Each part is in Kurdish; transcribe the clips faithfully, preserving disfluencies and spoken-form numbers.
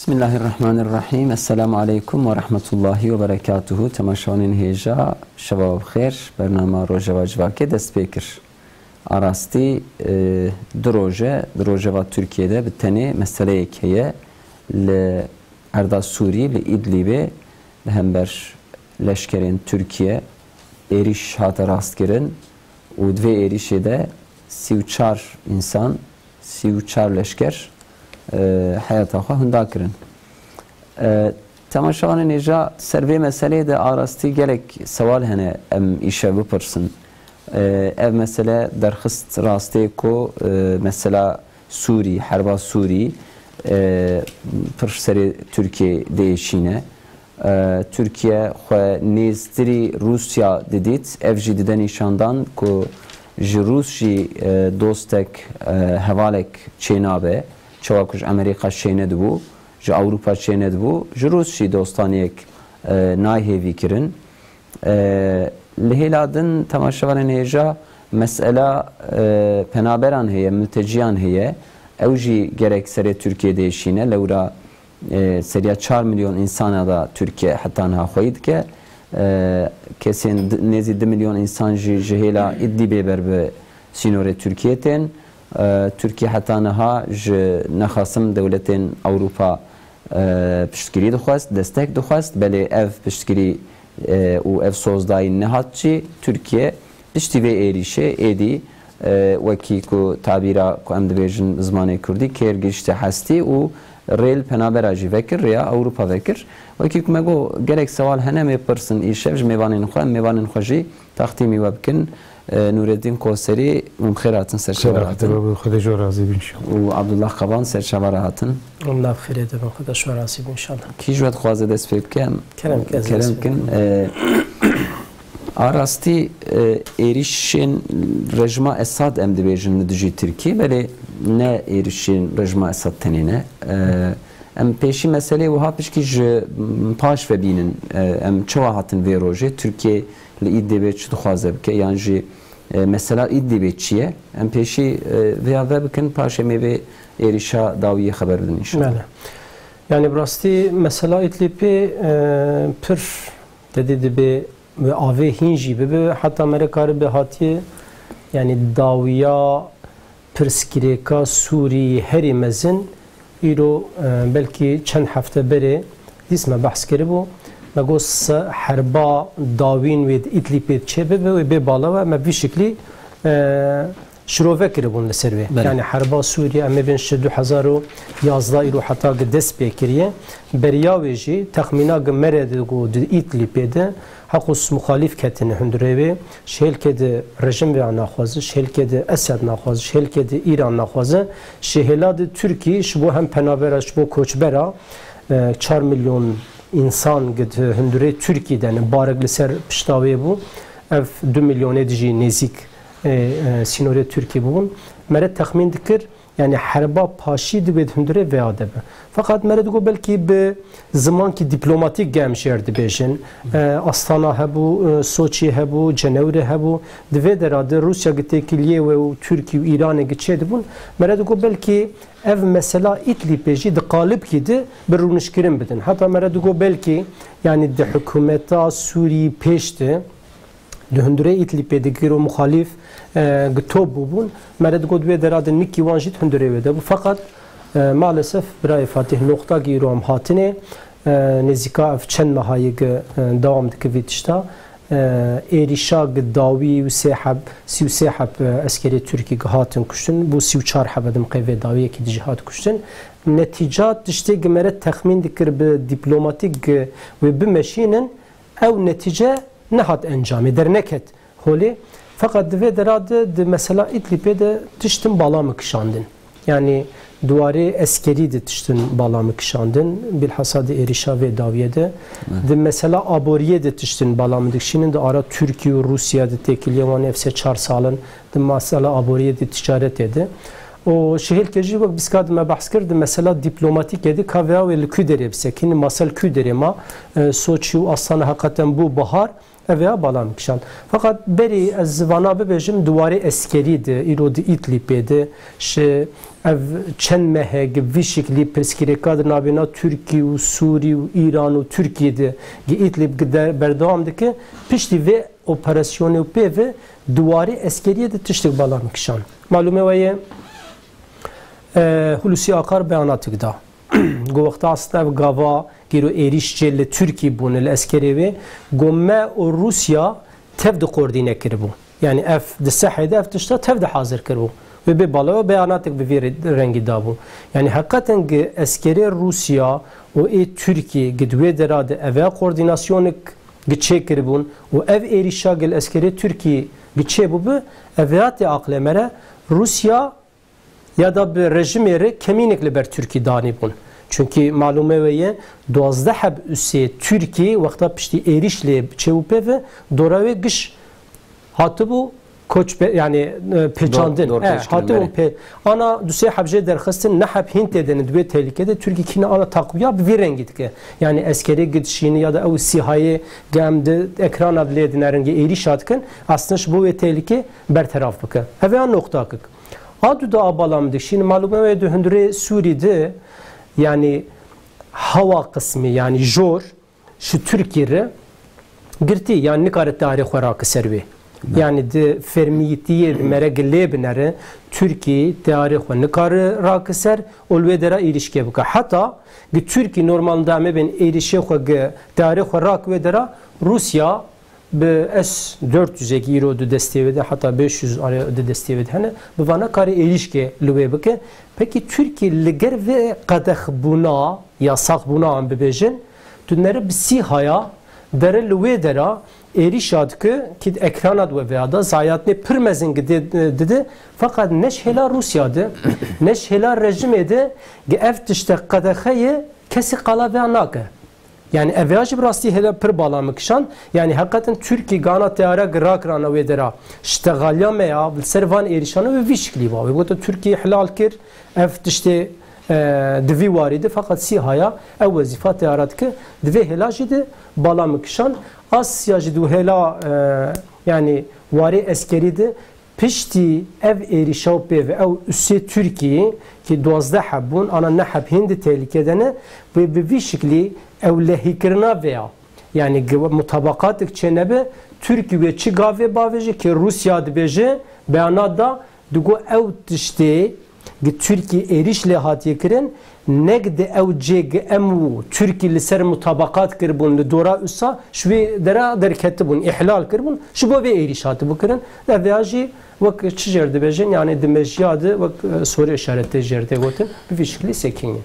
Bismillahirrahmanirrahim. Esselamu aleykum ve rahmetullahi ve berekatuhu. Temaşevanên hêja, şeva xêr. Bernama Rojeva Civakê dest pê kir. Arastî, e, du roje, di rojeva Tirkiyê de bi tenê meseleyek heye. Li erda Sûrî, li Îdlîbê, li hember leşkerên Tirkiye êrîş hate rastkirin û di vê êrîşê de sî û çar însan, sî û çar leşker, e, heyata xwe hunda kirin. E, temaşevanên hêja, ser vê meseleyê de arastî gelek sewal hene em îşev bipirsin. E, ev mesele derxist rastê ku, e, mesela Sûrî, herba Sûrî, e, pir serê Tirkiyê diêşîne. E, Tirkiye xwe nêztirî Rûsya didît. Ev jî dide nîşandan ku ji Rûs jî, e, dostek, e, hevalek çênabe. Çawa ku ji Amerîka çênedibû, ji Ewropa çênedibû, ji Rûs jî dostaniyek, e, nayê hêvîkirin. E, li hêla din temaşevanên hêja mesela, e, penaberan heye, milteciyan heye. Ew jî gerek serê Tirkiyê diêşîne. Lewra, e, seriya çar milyon însana da Tirkiye heta niha xweyî dike. E, kesên di, nêzî du milyon însan jî ji hêla Îdlîbê ber bi sînorê Tirkiyê tên. E, Tirkiye heta niha ji nexasim dewletên Ewropa, e, piştgirî dixwest, destek dixwest. Belê ev piştgirî, e, û ev sozdayî nehat jî. Tirkiye piştî vê êrîşê êdî, e, wekî ku tabîra ku em dibêjin bi zimanê kurdî, kêr gihişte hestî û rê li penabera jî vekir, rêya Ewropa vekir. Wekî ku me got, gelek sewal hene, em ê pirsin îşev ji mêvanên xwe, em mêvanên xwe jî Textîmî we bikin. E, Nûreddîn Koserî, hûn bi xêr hatin, ser çava re hatin. Xwedê ji we razî bin inşallah. Û Abdullah Kavan, ser çava re hatin. Hûn nav xêrê de bin, Xweda ji we razî bin inşallah. Kî ji we dixwaze dest pê bike, em kerem ke, kerem bikin. E, a rastî, e, êrîşên rejima Esad em dibêjin li dijî Tirkiyê, belê ne êrîşên rejima Esad tenê ne. E, em pêşî meselê wiha pişkî ji, m, paş ve bînin. E, em çawa hatin vê rojê? Tirkiye li Îdlibê çi dixwaze bike, yan jî, e, mesela Îdlibê çi ye? Em pêşî, e, vêya vebikin, paşê em ê vê êrîşa dawiyê xeber bidin înşallah. Bele. Yani bi rastî mesela Îdlibê, e, pir, te dî dibê bi avê hîn jî bibe, heta mere karibe hatiye, yani dawiya pirsgirêka Sûrî herî mezin îro, e, belkî çend hefte berê dîs me behs kiribû. Me got se-, herba dawîn wê di Îdlîbê çê bibe, wê bê bala we, me vî şiklî, e, şirove kiribûn li ser wê. Belê. Yani herba Sûrî, em ê bên ji du hezar û yazdeh îro heta gi dest pê kiriye. Beriya wê jî texmîna gi me re digo di Îdlîbê de Heqûs muxalîf ketine hundirê wê, ji hêlkê di rejim vê naxwaze, ji hêlkê di Esed naxwaze, ji hêlkê di Îran naxwaze, ji hêla di Tirkî ji bo hem penabera, ji bo koçbera, e, çar milyon însan gi di hundirê Tirkî de ne, barek li ser pişta wê bû, ev du milyonê dijî nêzîk, e, e, sînorê Tirkî bûn. Mere texmîn dikir, Yani herba paşî divê di hundirê vêya de be. Feqet mere digot belkî bi zimankî dîplomatîk ge em jê re dibêjin. E, Astana hebû, e, Soçî hebû, Cenewre hebû. Di vê dera de Rûsya gi têkiliyê we û Tirkî û Îranê gi çêdibûn. Mere digot belkî ev mesela Îdlîbê jî di qalibkî de bi rûnişkirin bidin. Heta mere digot belkî, yani di hikûmeta Sûrî pêş de, di hundirê Îdlîbê de giro muxalîf, e, gi top bûbûn. Mere digot wê dera de nikî wan jî di hundirê wê de bû. Feqet, e, maalesef birayê Fatîh noqta gi îro em hatinê, e, nêzîka ev çend mehayê gi, e, dewam dike vî tişta. E, êrîşa gi dawî û sê heb, sî û sê heb, e, eskerê Tirkî gi hatin kuştin, bû sî û çar heb, edim qey vê dawiyekî dijî hat kuştin. Netîca tiştê gi mere texmîn dikir bi dîplomatîk gi wê bimeşînin, ew netîce nehat encamê, derneket holê. Feqet di vê dera de, di mesela Îdlîbê de tiştin bala min kişandin. Yani di warê eskerî de tiştin bala min kişandin, bilhassa di êrîşa vê dawiyê de. Evet. Di mesela aboriyê de tiştin bala min dikişînin, di ara Tirkî û Rûsya de têkiliyê wan ev sê çar sal in, di mesela aboriyê de ticaretê de. Û ji hêlkê jî wek bîska di me behs kir, di mesela dîplomatîkê de ka vêya wê li ku derê bisekînin, masa li ku derê ma, e, Soçî û Astana heqeten bû bihar, Ev ya bala min kişand. Feqet berî ez vana bibêjim, di warê eskerî de, îro di Îdlîbê de, ji ev çend mehek vî şiklî pirsgirêka di navêna Tirkî û Sûrî û Îran û Tirkiyê de gi Îdlîb gi de berdewam dike, piştî vê operasyonê û pê ve di warê eskeriyê de tiştek bala min kişand. Malûmê we ye, e, Hulusi Akar beyanatêk da. Got, wexta aslında ev gava gêro êrîş çê li Tirkî bûne, li eskerê wê, got, me û Rûsya tev de koordîne kiribû. Yani ev di sehê de ev tişta tev de hazir kiribû. Wê bê bala we beyanatek bi vî re-, rengî dabû. Yani heqeten gi eskerê Rûsya û ê Tirkî gi di wê dera de ev ya koordînasyonek gi çê kiribûn û ev êrîşa gi li eskerê Tirkî gi çê bûbi, ev ya tê aqlê me re Rûsya ya da bi rejimê re kemînek li ber Tirkî danîbûn. Çunkî malûmê we ye, duwazdeh heb usê Tirkî wexta piştî êrîş lê çêbû pê ve, dora wê giş hatibû koç be-, yani, e, pêçandin. Dor, dor E, pêçkirin, hatibûn belê. pê. Ana du sê heb jê derxistin, ne heb hîn tê de ne di wê tehlike de, Tirkî kîne ana takwiya bi vî rengî dike. Yani eskerê gidişîni ya da ew sîhayê gem di ekrana bi lê dinerin, êrîşa dikin, aslında ji bo wê tehlike berteraf bike. Ev ya noqta kik. A du da a bala min dikşîn, malûme wê di hundirê Sûrî de, yani hawa qismî, yani jor, ji Tirkî re girtî, yani nikare teyarê xwe rake ser wê. Yani di fermiyetiyê di mere gilê binere, Tirkî teyarê xwe nikare rake ser û li wê dera êrîşkê bike. Heta gi Tirkî normal da em ê bên êrîşê xwe gi teyarê xwe rake wê dera, Rûsya bi S dört yüz ê îro di destê wê de, heta beş yüz are di destê wê de hene, bi vana karê êrîşkê li wê bike. Pekî Tirkî li ger vê qedexbûna, yasaxbûna em bibêjin, tu nere bi sîhaya dere li wê dera êrîşa dike, kî di ekrana di we veya da zayatinê pir mezin gi dê-, dide, feqet ne ji hêla Rûsya de, ne ji hêla rejimê de gi ev tişte qedexeyê kesî qala veya nake. Yani ev ya jî bi rastî hêla pir bala min kişand. Yani heqeten Tirkî gana teyara gi rakirana wê dera. Ştexaliya me ya li ser van êrîşana wê vî şiklî ba. Wê gote Tirkî hilal kir, ev tiştê, e, di vî warî de, feqet sîhaya ew wezîfa teyara dike. Di vê hêla jî de bala min kişand. Asya jî di hêla, e, yani warê eskerî de Piştî ev êrîşa û pê ve ew usê Tirkiyê ki duwazdeh heb bûn, ana neh heb hîn di tehlike de ne, wê bi vî şiklî ew lehîkirina vê ya. Yani gi-, mutabaqatek çênebe, Tirkî wê çi gavê bavêje ki Rûsya dibêje, beyanat da, digo ew tiştê gi Tirkî êrîş lê hatiye kirin, ne gi di ew cê gi em û Tirkî li ser mutabaqat kiribûn li dora usa, ji wê dera derketibûn, îhlal kiribûn, ji bo vê êrîş hatibû kirin. Ev ya jî wek çi jêr dibêjin, yani di mejya de wek, e, soru işareti jêr tê gotin, bi vî şiklî sekiniye.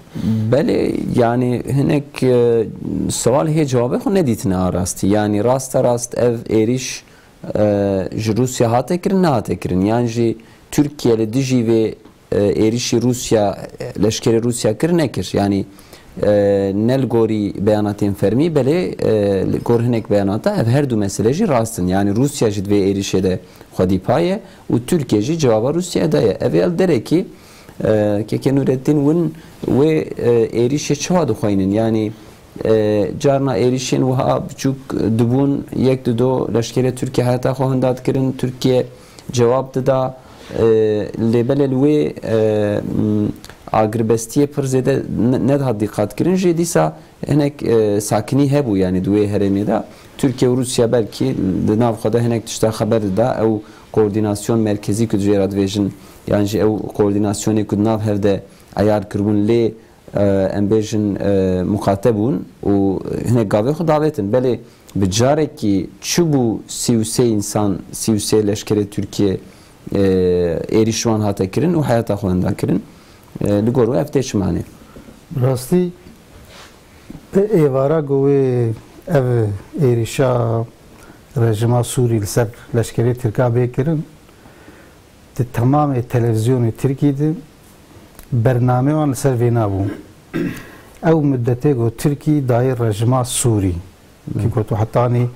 Belê, yani hinek, e, sewal hê cewabê xwe nedîtine a rastî. Yani rasta rast ev êrîş, e, ji Rûsya hate kirin, nehate kirin. Yan jî Tirkiye li dijî vê, e, êrîşî Rûsya, e, leşkerê Rûsya kir, nekir. Yani, e, ne li gorî beyanatên fermî, belê, e, li gor hinek beyanata ev her du mesele jî rast in. Yani Rûsya jî di vê êrîşê de xwedî pa ye û Tirkiye jî cewaba Rûsyayê daye. Ev ya li derekî, e, Keke Nûreddîn win wê, e, êrîşê çawa dixweynin? Yani, e, carna êrîşên wiha biçûk dibûn, yek dido leşkerê Tirkiye heta xwe hinda dikirin, Tirkiye cewab dida, e, lê belê li wê, e, m, agirbestiyê pir zêde ne-, nedihat dîqat kirin jî dîsa hinek, e, sakinî hebû, yani di wê herêmê de. Tirkiye û Rûsya belkî di nav xwe de hinek tişta xeber dida, ew koordînasyon merkezî ku di jê re dibêjin, yan jî ew koordînasyonê ku di nav hev de eyar kiribûn lê, e, em bêjin, e, muqate bûn û hinek gavê xwe davêtin. Belê bi carekî çi bû sî û sê însan, sî û sê leşkerê Tirkiye, e, êrîş wan hate kirin û heyata xwe hinda kirin. E, li gor we ev tê çi manê? Rastî, ê-, êvara ku wê ev êrîşa rejima Sûrî li ser leşkerê Tirka bê kirin, di temamê televîzyonê Tirkî de bernamê wan li ser vêna bû. Ew mudetê ku Tirkî dayê rejima Sûrî, ki gotu hetanî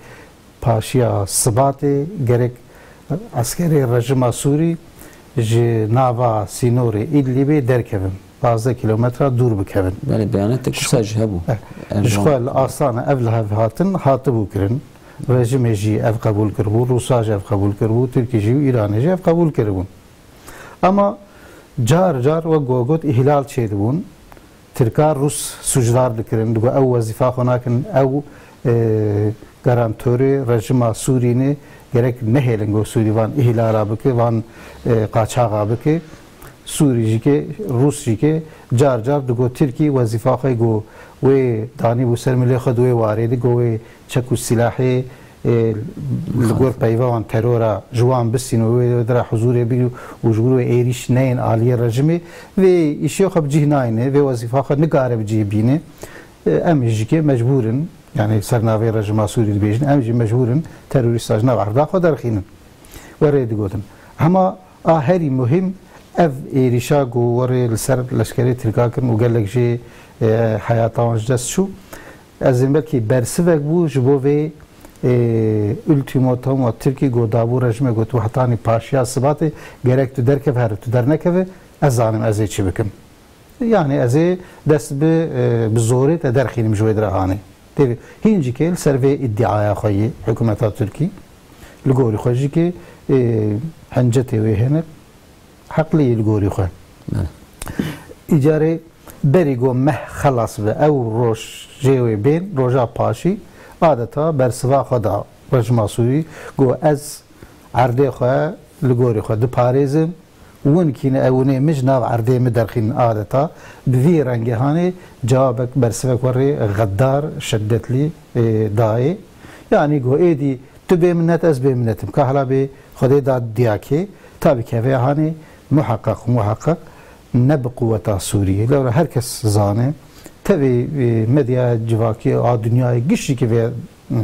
paşiya Sibatê gerek eskerê rejima Sûrî ji nava sînorê Îdlîbê derkevin, pazdeh kîlometra dûr bikevin. Belê, beyanetek wisa jî hebû. Eh, Erdogan. Ji xwe li astana ev li hev hatin, hatibû kirin. Rejimê jî ev qebûl kiribû, Rûsa jî ev qebûl kiribû, Tirkî jî û Îranê jî ev qebûl kiribûn. Ama car car wek ku got îhlal çêdibûn. Tirka Rûs sûcdar dikirin, digo ew wezîfa xwe nakin, ew, e, garantorê rejima Sûrî ne, gerek nehêlin ku Sûrî van îhlala bike, van, e, qaçaxa bike. Sûrî jî ke, Rûs jî ke, car car digo Tirkî wezîfa xwe ku wê danîbû ser milê xwe di wê warê de, ku wê çek û silahê, e, li gor peyva wan terora ji wan bistîn û wê dira huzûrê bigir û ji bo wê êrîş neyên aliyê rejimê, vê îşê xwe bi cih nayne, vê wezîfa xwe nikare bi cih bîne. E, em jî ke mecbûr in, yani ser navê rejima Sûrî dibêjin, em jî mecbûr in terorîsta ji nav erda xwe derxînin. We rê digotin. Hema a herî muhîm ev êrîşa ku werê li ser leşkerê Tirka kirin û gelek jê, e, heyata wan ji dest çû. Ez ê belkî bersivek bû ji bo vê, e, ultimotuma Tirkî ku dabû rejimê, got, "Tu hetanî paşiya sibatê gerek tu derkev here, tu dernekeve, ez zanim ez ê çi bikim." Yani ez ê dest bi, e, bi zorê te derxînim ji wê dira hanê. Tevî hîn jî ke li ser vê îdiaya xwe yê hikûmeta Tirkî, li gorî xwe jî ke, e, hincetê wê hene, heqlî yê li gorî xwe. Bele. Îcarê berî ku meh xelas be, ew rojê wê bên, roja paşî, adeta bersiva xwe da rejima Sûrî, ku ez erdê xwe li gorî xwe diparêzim, win kîne ew winê min ji nav erdê min derxînin adeta, bi vî rengê hanê cewabek bersivek werê xeddar, şiddetlî, e, dayê. Yanî ku êdî tu bê minnet, ez bê minnetim. Ka hela bê Xwedê da diyakê, ta bikeve hanê muheqeq, muheqeq ne bi quweta Sûriyê. Lewra her kes zane, tevî, e, medya civakî a dinyayê giştî ki vê, e,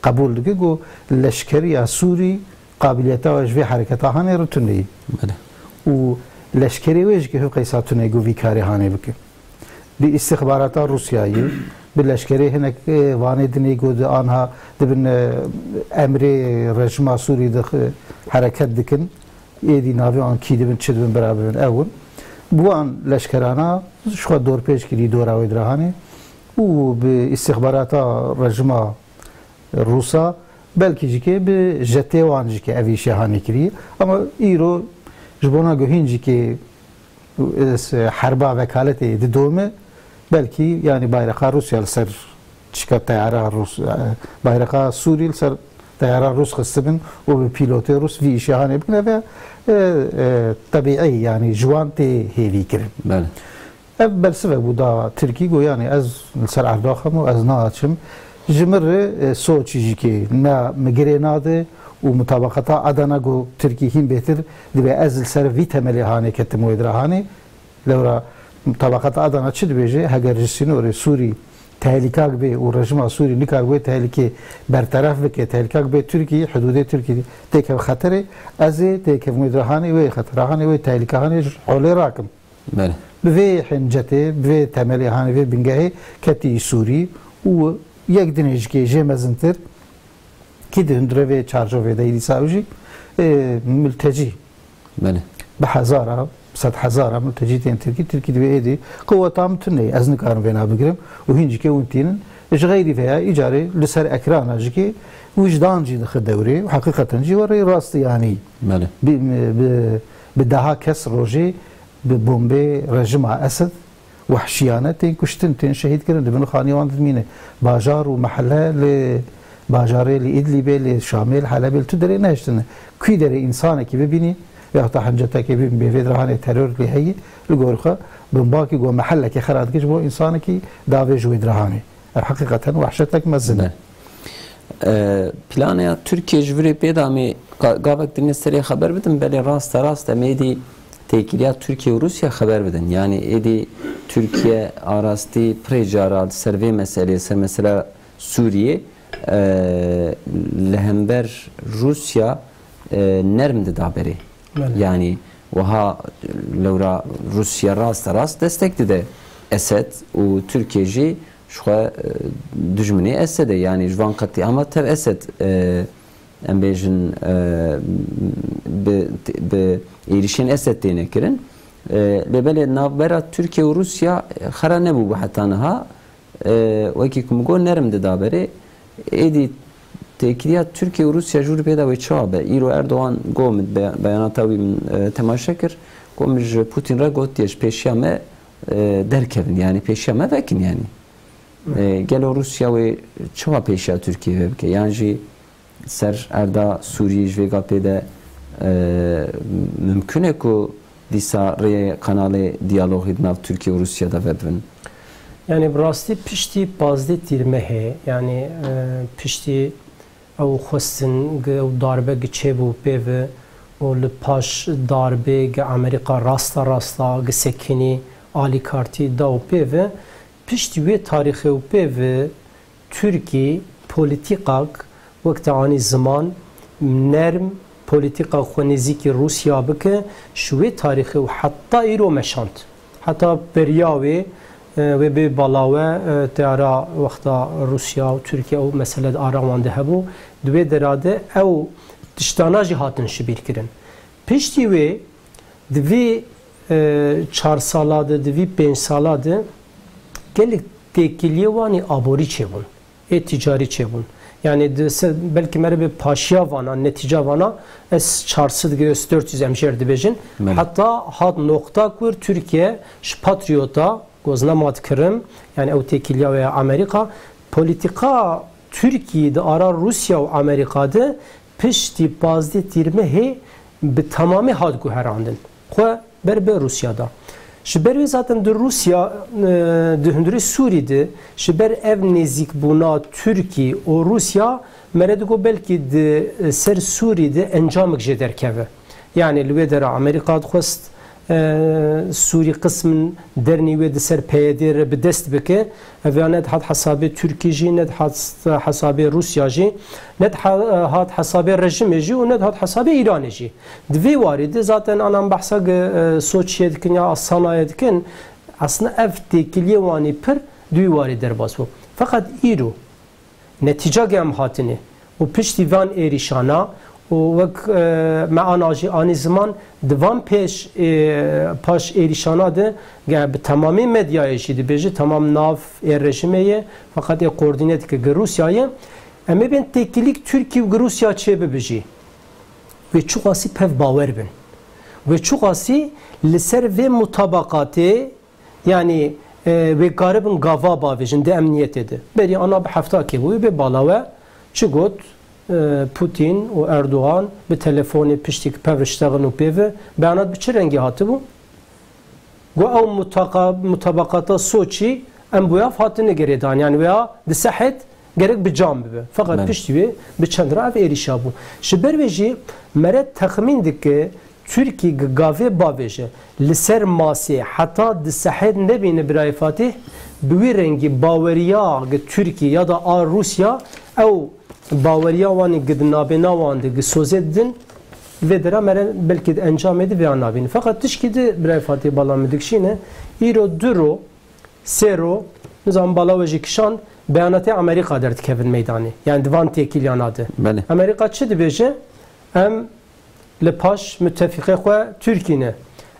qebûl dike ku leşkeriya Sûrî qabiliyeta we ji vê hereketa hanê re tune ye. Bele. Û leşkerê wê jî ki hevqeysa tune ye ku vî karê hanê bike. Bi îstixbarata Rûsyayê, bi leşkerê hinek, e, vanê dinê ku di anha dibin, e, emrê rejima Sûrî de, e, hereket dikin. Êdî navê wan kî dibin, çi dibin, bira bibin, ew in. Bi wan leşkerana ji xwe dorpêç kirî dora wê dira hanê û bi îstixbarata rejima Rûsa, belkî jî ke bi jetê wan jî ke ev îşê hanê kirî. Ama îro ji bona ku hîn jî ke, e, herba vekaletê didome, belkî, yani, bayraqa Rûsya li ser çika teyara Rûs, e, bayraqa Sûrî li ser teyara Rûs xistibin û bi pîlotê Rûs vî îşê hanê bikin, ev e, e, tebîî, yani, ji wan tê hêvî kirin. Bele. Ev bersivek bû da Tirkî, got, yani, ez li ser erda xwe me û ez naaçim. Ji min re, e, Soçî jî ke ne min girê nade û mutabaqata Adana, got Tirkî, hîn bêtir dibe, ez li ser vî temelê hanê ketim wê dira hanê. Lewra mutabaqata Adana çi dibêje? Heger ji sînorê Sûrî tehlîkak bê û rejima Sûrî nikar wê tehlîkê berteref bike, tehlîkak bê Tirkî, hidûdê Tirkî têkeve xeterê, ez ê têkevim wê dira hanê, wê xetera hanê, wê tehlîka hanê ji holê rakim. Bele. Bi vê hincetê, bi vê temelê, hanê vê bingehê ketî Sûrî û yek dinê jî ke jê mezintir, kî di hundirê vê çarçovê de dîsa ew jî, e, multecî. Bele. Bi hezara, sed hezara multecî tên Tirkî, Tirkî dibê êdî quweta min tune ye, ez nikarim vêna bigirim û hîn jî ke hûn tînin. Ji xeyrî vêya îcarê li ser ekrana jî ke wijdan jî dixe dewrê û heqîqeten jî werê rast e, yanî. Bele. Bi, bi, bi deha kes rojê bi bombê rejima Esed wehşiyane tên kuştin, tên şehîd kirin, dibin xanî wan dimîne. Bajar û mehele li bajarê li Îdlîbê, li Şamê, li Helebê, li tu derê nehiştine. Kû derê însanekî bibînî, ya heta hincetekê bibîn bê vê dira hanê teror lê heye, li gor xwe binbakî ku mehelekê xera dike ji bo însanekî davê ji wê dira hanê. Ev heqîqeten wehşetek mezin e. Bele. E, planê ya Tirkiyê ji virê pê de em ê ga-, gavek din ê serê xeber bidin, belê raste rast em êdî têkiliya Tirkiye û Rûsya xeber bidin. Yanî êdî Tirkiye a rastî pirê cara li ser vê meseleyê, ser mesela Sûriyê, e, li hember Rûsya, e, nerm dida berê. Bele. Yanî wiha lewra Rûsya raste rast destek dide Esed û Tirkiye jî ji xwe, e, dijminê Esed e. Yanî ji van qetî ama tev Esed, e, em bêjin, e, bi, bi êrîşên Esed têne kirin. E, lê belê navbera Tirkiye û Rûsya xera nebû bi heta niha. E, wekî ku min got, nerm dida berê. Êdî Têkiliya Tirkiye û Rûsya jûr pê de wê çawa be? Îro Erdogan got min, be-, beyanata wî min, e, temaşe kir. Got min ji Putin re gotiye ji pêşiya me, e, derkevin, yani pêşiya me vekin yani. E, gelo Rûsya wê çawa pêşiya Tirkiye vê bike? Yan jî ser erda Sûriyê ji vê gapê de, e, mimkun e ku dîsa rê kanalê diyalogî di nav Tirkiye û Rûsya de vedibin? Yani bi rastî piştî pazdeh tîrmehê, yani, e, piştî ew xwestin gi ew darbe gi çêbû pê ve û li paş darbê gi Amerîka rasta rasta gi sekinî alîkartî da û pê ve, piştî wê tarîxê û pê ve Tirkî polîtîkak wek te anî ziman, nerm polîtîka xwe nêzîkî Rûsya bike, ji wê tarîxê û heta îro meşand. Heta beriya wê, e, wê bê balawe, e, te ara wexta Rûsya û Tirkiye û mesele di ara wan de hebû, di wê dera de ew tiştana jî hatin şibîrkirin. Piştî wê di vî, e, çar sala de, di vî pênc sala de gelek têkiliyê wan ê aborî çêbûn, ê ticarî çêbûn. Yani di se-, belkî mere bi paşiya vana, netîca vana, ez çar sed giriyo, dört yüz em jêr dibêjin. Belê. Heta hat noqta ku Tirkiye ji patriyota, ku ez nema dikirim, yani ew têkiliya wê ya Amerîka, polîtîka Tirkiyê di ara Rûsya û Amerîka de piştî pazdeh tîrmehê bi temamî hat guherandin. Xwe ber bi Rûsya da. Ji ber wê zaten di Rûsya, e, di hundirê Sûrî de, ji ber ev nêzîkbûna Tirkî û Rûsya, mere digo belkî di, e, ser Sûrî de encamik jê derkeve. Yani li wê dera Amerîka dixwest, e, Sûrî qismin dernî wê di ser P Y D re bi dest bike. Ev ya ne dihat hesabê Tirkî jî, ne dihat hesabê Rûsya jî, ne dihat hesabê rejimê jî û ne dihat hesabê Îranê jî. Di vê warî de zaten anan behsa gi, e, Soçiyê dikin ya Astanayê dikin, aslında ev têkiliyê wanî pir di wî warî derbas bû. Feqet îro netîca ge em hatine û piştî van êrîşana û wek, e, me ana jî anî ziman, di van pêş, e, paş êrîşana de ge bi temamî medyayê jî dibêje, temam nav ê rejimê ye, feqet ê koordîne dike gi Rûsyayê. Em ê bên têkilîk Tirkî û gi Rûsya çêbibe jî. Wê çiqasî pev bawer bin. Wê çiqasî li ser vê mutabaqatê, yanî, e, wê karibin gava bavêjin di emniyetê de. Berî ana bi hefta kê bû, wê bê balawe çi got, e, Putin û Erdogan bi telefonê piştî ki pev riştexin û pê ve beyanat bi çi rengî hatibû? Got ew mutaka-, mutabakata Soçî em bi wê hatine girêdan. Yani wê di sehêt gerek bi can bibe. Feqet Belê. Piştî wê bi çend re ev êrîşa bû. Ji ber wê jî mere texmîn dike Tirkî gi gavê bavêje li ser masê heta di sehêt nebîne birayê Fatih, bi wî rengî baweriya gi Tirkî ya da a Rûsya ew baweriya wan ê gi di nabêna wan de gi sozê didin, vê dera mere belkî di encamê de vêya nabînin. Feqet tişkî di birayê Fatih bala min dikişîne, îro du ro, sê ro, nizam bala we jî kişand, beyanatê Amerîka derdikevin meydanê. Yani di van têkiliyana de. Belê. Amerîka çi dibêje? Em li paş müttefiqê xwe Tirkî ne.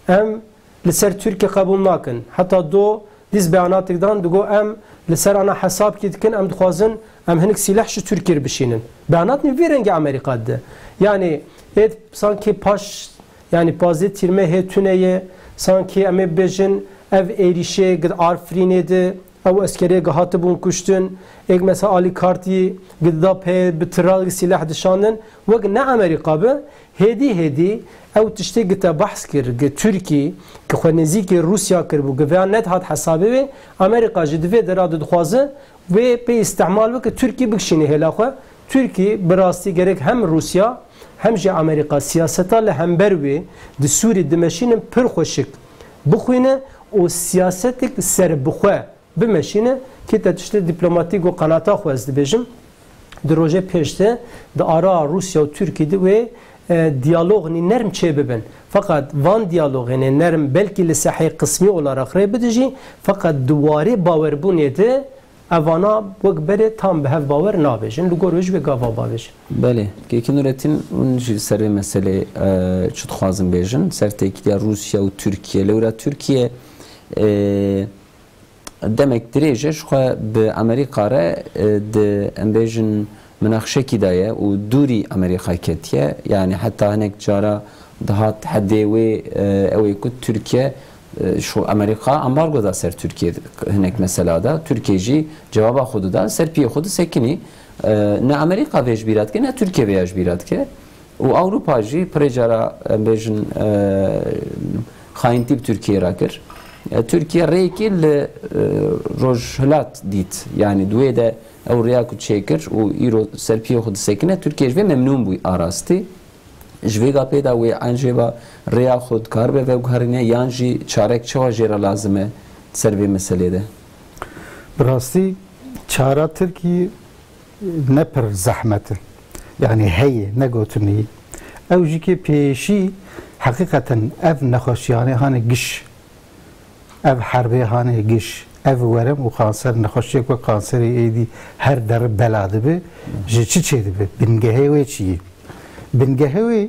Em li ser Tirkî qebûl nakin. Heta do dîs beyanatêk dan, digo em li ser ana hesabkî dikin, em dixwazin em hinek sîleh ji Tirkî re bişînin. Beyanat min vî rengî Amerîka dide. Yani ê sankî paş, yani pazdeh tîrmehê tune ye, sankî em ê bibêjin ev êrîşê gid Arfrînê de, ew eskerê gi hatibûn kuştin, êk mesela alîkartî gi dida pê bi tira gi sîleh dişandin, wek ne Amerîka bi, hêdî hêdî ew tiştê gi te behs kir, gi Tirkî, ki xwe nêzîkî Rûsya kiribû, gi vêya nedihat hesabê wê, Amerîka jî di vê dera de dixwaze wê pê îstihmal bike, Tirkî bikişîne hêla xwe. Tirkî bi rastî gerek hem Rûsya, hem jî Amerîka siyaseta li hember wê di Sûrî dimeşînin pir xweşik bixwîne û siyasetek serbixwe bimeşîne, kê te tiştê dîplomatîk û qenata xwe ez dibêjim, di rojê pêş de di ara Rûsya û Tirkî de wê, e, diyalognî nerm çê bibin. Feqet van diyalogênê nerm belkî li sehê qismî olarak rê bide jî, feqet di warê bawerbûnê de evana wek berê tam bi hev bawer nabêjin. Li gor wê jî wê gava bavêjin. Belê. Kêkî Nurettin, hûn jî li ser vê meselê, e, çi dixwazin bêjin? Ser têkiliya Rûsya û Tirkiye. Lewra Tirkiye, e, demek dirêj e ji xwe bi Amerîka re, e, di, em bêjin, Münaqişekî de ye û dûrî Amerîka ketiye. Yani heta hinek cara dihat hedê wê, e, ew ê ku Tirkiye, e, şu Amerîka ambargo da ser Tirkiye hinek mesela da. Tirkiye jî cevaba xwe dida, ser piyê xwe disekinî. E, ne Amerîka vê ji bîra dike, ne Tirkiye vê ya ji bîra dike. Û Ewropa jî pirê cara, em bêjin, e, xayintî bi Tirkiye re kir. E, Tirkiye rêyekê li, e, Rojhilat dît. Yani di wê de ew rêya ku çêkir û îro ser piyê xwe disekine, Tirkiye ji vê memnûn bû arastî. Ji vê gapê de wê encêba rêya xwe dikaribe veguherîne yan jî çarek çawa jê re lazim e ser vê meselê de? Bi rastî çara Tirkî ne pir zehmet e. Yani heye, ne gotinî. Ew jî ki pêşî heqîqeten ev nexweşiyane hane giş, ev herbê hane giş, ev werem û kanser, nexweşiyek wek kanserê êdî her der bela dibe, ji çi çê dibe? Bingehê wê çi ye? Bingehê wê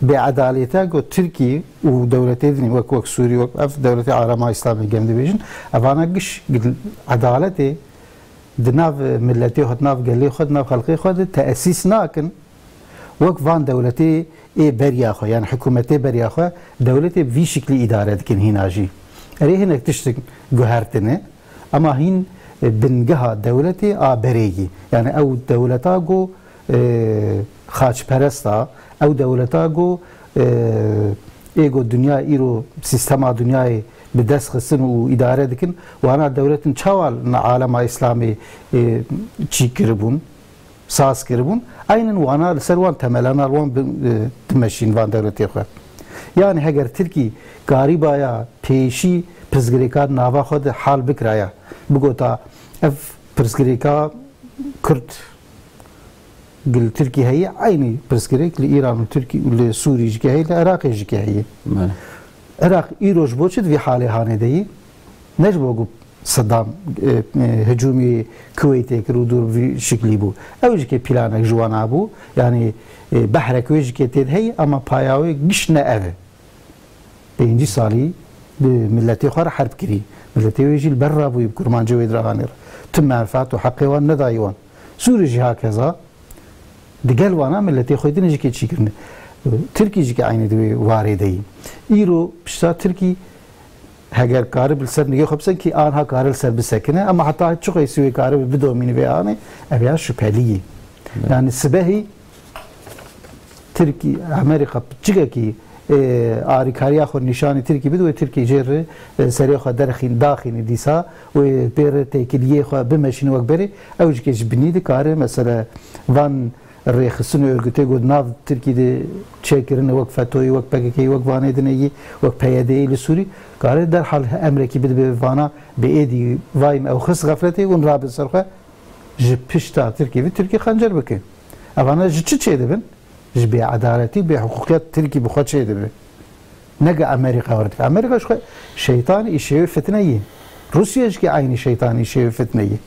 bêedaleta ku Tirkî û dewletê din wek, wek Sûrî, wek ev dewletê arama Îslamê gem dibêjin, evana giş edaletê di nav miletê xwe, di nav gelê xwe, di nav xelkê xwe de teesîs nakin. Wek van dewletê ê beriya xwe, yani hikûmetê beriya xwe, dewletê bi vî şiklî îdare dikin hîna jî. Erê hinek tiştik guhertine, ama hîn, e, bingeha dewletê a berê yî. Yani ew dewleta ku, e, xaçperest a, ew dewleta ku, e, ê ku dinya îro, sîstema dinyayê bi dest xistin û îdare dikin, wana dewletin çawa li alema Îslamê, e, çîk kiribûn, saz kiribûn, eynin wana li ser wan temelana li wan bi, e, dimeşîn van dewletê xwe. Yani heger Tirkî karîbaya pêşî pirsgirêka nava xwe de hal bikiraya, bigota ev pirsgirêka Kurd li Tirkî heye, eynî pirsgirêk li Îran û Tirkî û li Sûrî jî heye, li Iraqê jî heye. Bele. Iraq îro ji bo çi di vî halê hanê de yî? Ne ji bo ku Saddam, e, e, hicûmî Kuweytê kir û dûr vî şiklî bû. Ew jî ki planek ji wana bû. Yani, e, behrek wê jî ki tê de heye, ama paya wê giş ne ev e. Pêncî salî bi miletê xwe re herb kirî. Miletê wê jî li ber rabûyî bi kurmancê wê dirahanê re. Tu menfaat û heqê wan nedayî wan. Sûrî jî hakeza. Digel wana miletê xwe din jî ki çî kirine. Tirkî jî ki eynî di wê warê de yî. Îro pişta Tirkî heger karib li ser nigê xwe bisekî, anha kare li ser bisekine, ama heta çi xwe sî wê karib bidomîne vê anê, ev ya şüphelî yî. Evet. Yani sibehî Tirkî, Amerîka çikekî, e, arîkariya xwe nîşanî Tirkî bide, wê Tirkî jê re, e, serê xwe derxîn, daxînî dîsa, wê pê re têkiliyê xwe bimeşîne wek berê, ew jî ke ji binî dikare, mesela van rêxistin û örgütê ku di nav Tirkî de çêkirine wek fetoyî, wek P K K'yî, wek vanê dinê yî, wek P Y D'yê li Sûrî, kare derhal emrekî bidibe vana bi êdî vayim ew xist xefletê hûn rabin ser xwe, ji pişta Tirkî ve Tirkî xencer bike. Evana ji çi çêdibin? Ji bêedaletî û bêhiqûqiyet Tirkî bi xwe çêdibe. Ne ki Amerîka were dike. Amerîka ji xwe şeytan îşê wê fitne yî. Rûsya jî ki eynî şeytan îşê wê fitne yî.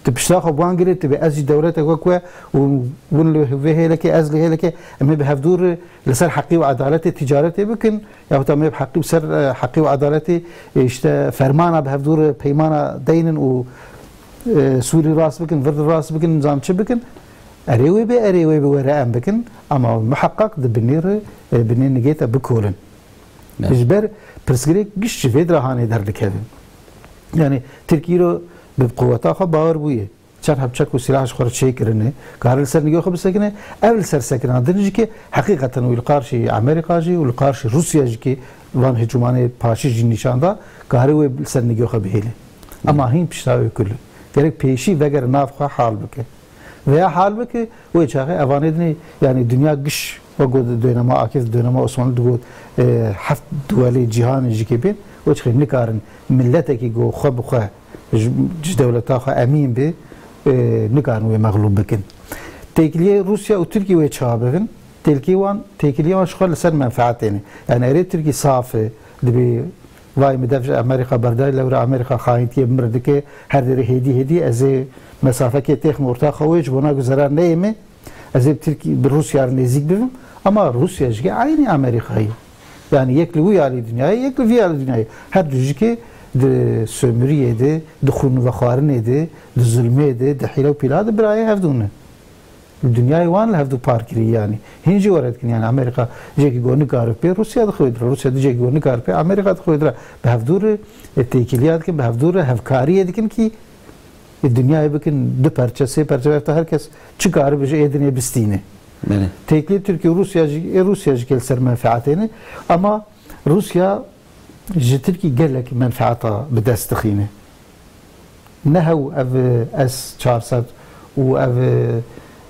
Tu pişta xwe bi wan girê, tu bê ez jî dewletek wek we û hûn li vê hêlekê, ez li hêlekê, em ê bi hevdû re li ser heqî û edaletê ticaretê bikin, yahut em ê bi heqî, ser, e, heqî û edaletê, e, işte fermana bi hevdû re peymana deynin û, e, Sûrî rast bikin, vir rast bikin, nizam çi bikin. Erê wê bê, erê wê bê were em bikin, ama miheqeq di binê re, e, binê nigê te bikolin. Evet. Ji ber pirsgirêk giş ji vê dirahanê derdikeve. Yani Tirkî îro bi quweta xwe bawer bûye. Çend heb çek û sîlah ji xwe re çêkirine, kare li ser nigê xwe bisekine. Ev li ser sekinandin jî ki heqîqeten wî li qarşî Amerîka jî û li qarşî Rûsya jî ki van hicûmanê paşî jî nîşan da, kare wê li ser nigê xwe bihêle. Ama hîn pişta wê kul e. Gerek pêşî vegere nav xwe hal bike. Veya hal bike, wê çaxê evanê dinê, yani dinya giş, wek got dönema Akif, dönema Osmanlı digot, e, heft duwelê cîhanê jî ke bên, wê çaxê nikarin miletekî ku xwe bi xwe ji, ji dewleta xwe emîn be, e, nikarin wê mexlûb bikin. Têkiliyê Rûsya û Tirkî wê çawa bibin? Têkiliyê wan, têkiliyê wan ji xwe li ser menfaetê ne. Yani erê Tirkî saf e, dibê vay min dev ji Amerîka berdayî, lewra Amerîka xayintiyê bi mir dike, her derê hêdî hêdî ez ê mesafekê têxim orta xwe wê ji bona ku zerar neyê me, ez ê bi Tirkî, bi Rûsya re nêzîk bibim. Ama Rûsya jî eynî Amerîkayê. Yani yek li wî alî dinyayê, yek li vî alî dinyayê. Her du jî ki di sömüriyê de, di xûnvexwarinê de, di zulmê de, di hîle û pîla de birayê hevdû ne. Dinyayê wan li hevdû par kirî yanî. Hîn jî were dikin yanî Amerîka cihekî ku nikaribe pê Rûsya dixwêdire. Rûsya di cihekî ku nikaribe pê Amerîka dixwêdire. Bi hevdû re, e, têkiliya dikin, bi hevdû re hevkariyê dikin kî, e, dinyayê bikin du perçe, sê perçe, wexta her kes çi karibe ji ê dinê bistîne. Belê. Têkiliyê Tirkiye û Rûsya jî, ê Rûsya jî kê li ser menfeetê ne. Ama Rûsya ji Tirkî gelek menfeeta bi dest dixîne. Ne hew ev S çar sed û ev,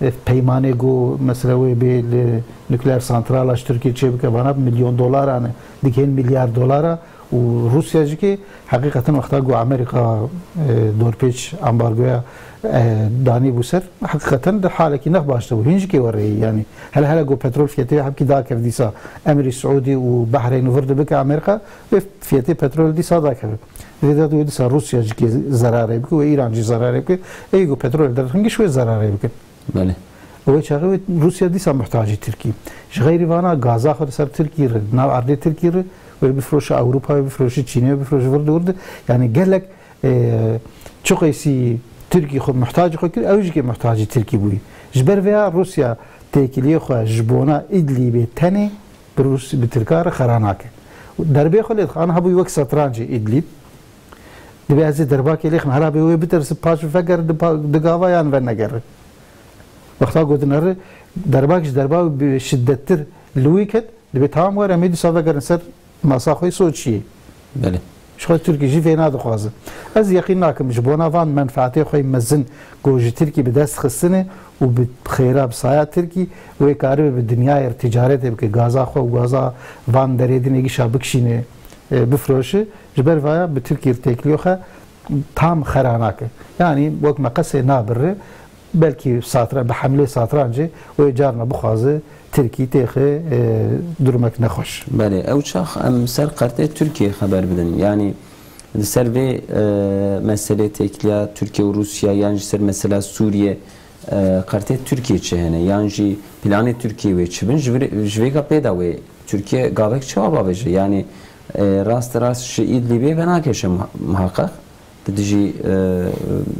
e, peymanê ku mesela wê bê li nukleer santrala ji Tirkiyê çêbike, vana bi milyon dolaran e, digihên milyar dolara û Rûsya jî kê heqîqeten wexta ku Amerîka, e, dorpêç ambargoya, e, danîbû ser, heqîqeten di halekî nex baş de bû. Hîn jî kê wereyî yanî. Hele hele ku petrol fiyetê hebkî dakev dîsa Emirî Siûdî û Behreyn û vir dibike Amerîka, wê fiyetê petrol dîsa dakeve. Vê de wê dîsa Rûsya jî kê zerarê bike, wê Îran jî zerarê bike. Ê ku petrol derxin giş wê zerarê bikin. Belê. Ew ê çaxê wê Rûsya dîsa muhtacî Tirkî. Ji xeyrî vana gaza xwe li ser Tirkî re, nav erdê Tirkî re, wê bifroşe Ewropa, wê bifroşe Çînê, wê bifroşe vir de wir de. Yanî gelek, e, çiqeysî Tirkî xwe muhtacî xwe kir, ew jî kê muhtacî Tirkî bûyî. Ji ber vêya Rûsya têkiliyê xwe ji bona Îdlîbê tenê bi Rûs-, bi Tirka re xera nake. Derbê xwe lê dixe. Ana hebûyî wek setrancê Îdlîb. Dibê ez ê derbakê lêxim, hela bê wê bitersin, paş vegerin di pa-, di gava yan venegere. Wexta gotin eri derbak ji derba wî bi şiddettir li wî ket, dibê tamam were, em ê dîsa vegerin ser masa xwe yê Soçiyê. Belê. Ji xwe Tirkî jî vêna dixwaze. Ez yeqîn nakim ji bona van menfeetê xwe yê mezin ku ji Tirkî bi dest xistine û bi xêra bi saya Tirkî wê karibe bi dinyayê re ticaretê bike, gaza xwe û gaza van derê dinê gişa bikişîne, e, bifroşe. Ji ber vaya bi Tirkî re têkiliyo xwe tam xera nake. Yanî wek meqesê nabirre, belkî satra-, bi hemlê satrancê wê carna bixwaze Tirkî têxe, e, durumek nexweş. Belê, ew çax em ser qertê Tirkiyê xeber bidin. Yanî li ser vê, e, meselê têkiliya Tirkiye û Rûsya yan jî ser mesela Sûriye, e, qertê Tirkiye çi hene? Yan jî planê Tirkiye wê çi bin? Ji vir-, ji vêga pê de wê Tirkiye gavek çawa bavêje? Yanî, e, rast rast ji Îdlîbê venakeşe muha-, muhaqqeq. Di dijî,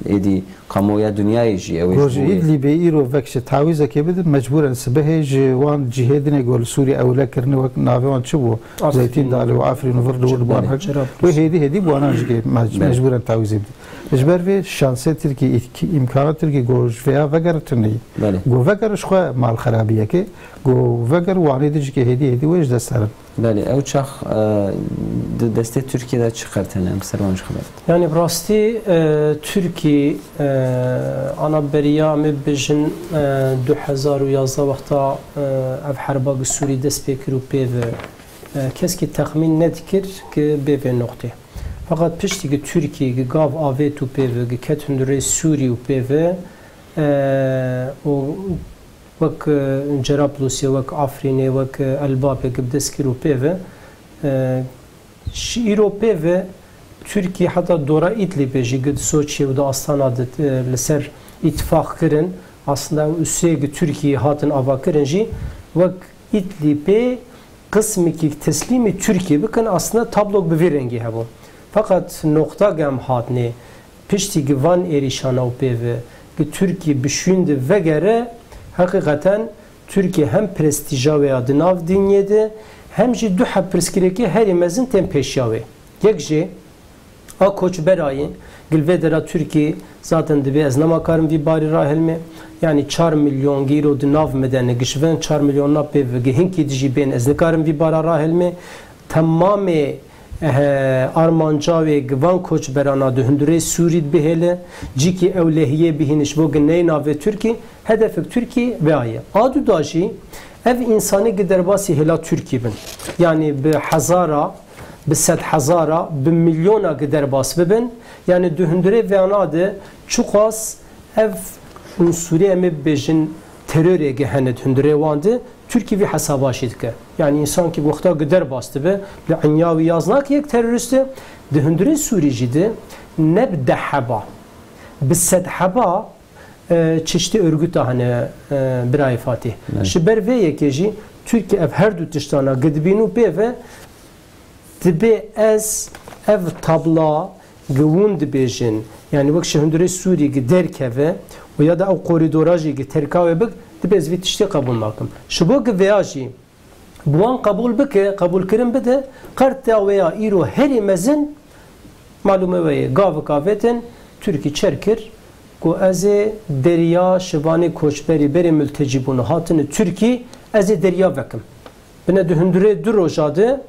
e, êdî kamuoya dinyayê jî ew ê ji Ku ji bo wê Îdlîbê îro vekşe tawîzekê bidin, mecbûren sibehê ji wan cihê dinê ku li Sûriyê ewle kirine, wek navê wan çi bû? Afrîn. Zeytîn Dalê û Afrîn û vir li wir Belê. wan her. Cerablusê. Wê hêdî hêdî bi wanan jî kê mec-, Belê. mecbûren tawîzê bidin. Ji ber vê şansê Tirkî, îk-, îmkana Tirkî ku ji vêya vegere tune ye. Belê. Ku vegere ji xwe mal xerabiyekê, ku veger wanê dijî kê hêdî hêdî wê ji dest herin. Belê, ew çax, e, di destê Tirkiyê de çi qert hene? Em ser wan jî xeber bidin. Yanî bi rastî, e, Tirkî, e, ana beriya me bibêjin, e, du hezar û yazdeh wexta, e, ev herba gi Sûrî dest pê kir û pê ve, e, keskî texmîn nedikir ki bê vê noqtê. Feqet piştî gi Tirkî gi gav avêt û pê ve, gi ket hundirê Sûrî û pê ve, e, û wek, e, Cerablusê, wek Afrînê, wek, e, Elbabê gi bi dest kir û pê ve, e, ji îro pê ve Tirkî heta dora Îdlîbê jî gi di Soçiyê û di Astana de, e, li ser îtifaq kirin. Aslında ew usê gi Tirkiyê hatin avakirin jî wek Îdlîbê qismekî teslîmî Tirkiyê bikin, aslında tablok bi vî rengî hebû. Feqet noqta ku em hatnê, piştî ku van êrîşana û pê ve ku Tirkî bi şûn de vegere, heqîqeten Tirkî hem prestîja wê ya di nav dinyê de, hem jî du heb pirsgirêkê herî mezin tên pêşiya wê. Yek jê a koçberayî, gil vê dera Tirkî zaten dibê ez nema karim vî barî rahilmê. Yanî çar milyon gi îro di nav min de ne, gi ji ven çar milyona pê ve gi hinkî dijî bên ez nikarim vî bara rahilmê. Temamê, eh, armanca wê gi van koçberana di hundirê Sûrî bihêle, cîkî ewlehiyê bihîne ji bo gi neyê navê Tirkî, hedefek Tirkî vêya ye. A du da jî ev însanê gi derbasî hêla Tirkî bin. Yanî bi hezara, bi sed hezara, bi milyona gi derbas bibin. Yanî di hundirê vêyana de çiqas ev unsurê em ê bibêjin terorê gi hene di hundirê wan de, Tirkî vî hesaba jî dike. Yanî însankî wexta gi derbas dibe, li inya wî yaz nake yek terorîst e, di hundirê Sûrî jî de ne bi deh heba, bi sed heba, e, çeşitê örgüta hene, e, birayê Fatîh. Evet. Ji ber vê yekê jî Tirkî ev her du tiştana gi dibîn û pê ve Dibê ez ev tabla gi hûn dibêjin, Yani wek ji hundirê Sûrî gi derkeve û ya da ew korîdora jî gi terka wê bik, dibe ez vî tiştê qebûl nakim. Ji bo gi vêya jî bi wan qebûl bike, qebûlkirin bide, qerta wê ya îro herî mezin, malûme we ye, gavik avêtin, Tirkî çer kir, ku ez ê deriya şivanê koçberî berê multecî bûne hatine Tirkî, ez ê deriya vekim. Bine di hundirê du roja de,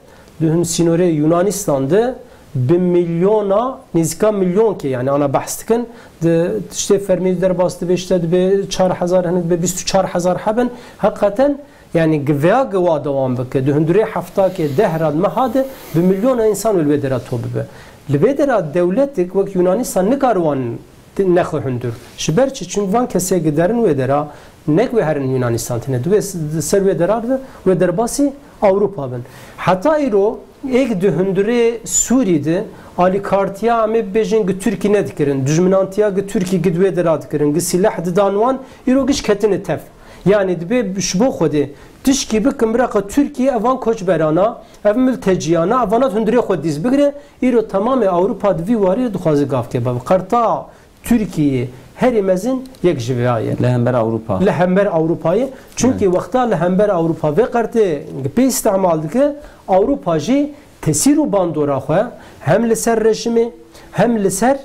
di hun sînorê Yunanistan de bi milyona, nêzîka milyonkê, yani ana behs dikin, di tiştê fermî derbas dibe, işte dibe çar hezar, hinek dibe bîst û çar hezar hebin. Heqeten, yani gi vêya gi wa dewam bike, di hundirê heftakê deh ra di meha de bi milyona însan li wê dera to bibe. Li vê dera dewletik wek Yunanistan nikare wan nexwe hundir. Ji ber çi? Çimkî van kesê gi derin wê dera, ne ku wê herin Yunanistan tine, divê s-, ser wê dera de wê derbasî Ewropa bin. Heta îro êk di hundirê Sûrî de alîkartiya, em ê bibêjin, gi Tirkî nedikirin, dijminantiya gi Tirkî gi di wê dera dikirin, gi sîleh didan wan, îro giş ketine tev. Yani dibe ji bo Xwedê tişkî bikin, biraqa Tirkî evan koçberana, ev multeciyana, evana hundirê xwe dîz bigire, îro temamê Ewropa di vî warî dixwaze gavkê bibe. Qerta Tirkiyê herî mezin yek ji vêya ye. Li hember Ewropa. Li hember Ewropayê. Çunkî Evet. wexta li hember Ewropa vê qertê pê îstemal dike, Ewropa jî tesîr û bandora xwe hem li ser rejimê hem li ser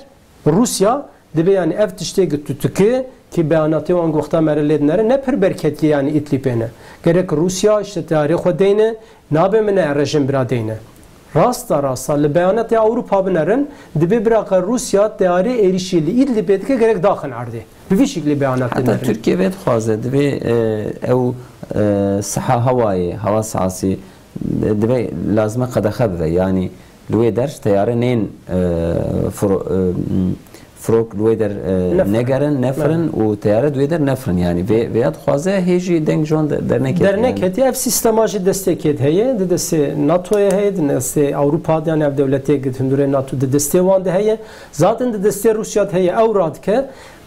Rûsya dibe, yani ev tiştê gi tu dike ki beyanatê wan wexta mere lê dinere ne pir berketî, yani Îdlîbê ne. Gerek Rûsya işte teyarê xwe deyne, nabe min e rejim bira deyne. Rasta rasta li beyanatê Ewropa binerin, dibe biraqa Rûsya teyarê êrîşî li Îdlîbê dike, gerek daxin erdê. Bi vî şiklî beyanat Heta dinerin. Tirkiye vê dixwaze, divê, e, ew, e, siha hewayê, hava sahasî, divê lazime qedexe bibe. Yani li wê der teyare nên, e, fro-, e, m, firok li wê der, e, Nefirin. negerin, nefirin Evet. û teyare di wê der nefirin. Yani vê, vêya dixwaze hê jî deng ji wan de-, dernekete. Dernekete, yani. Ev sîstema jî destê kê de heye, di destê NATO'yê heye, di destê Ewropa de, yani ev dewletê gi hundirê NATO di destê wan de heye. Zaten di destê Rûsya de heye, ew radike.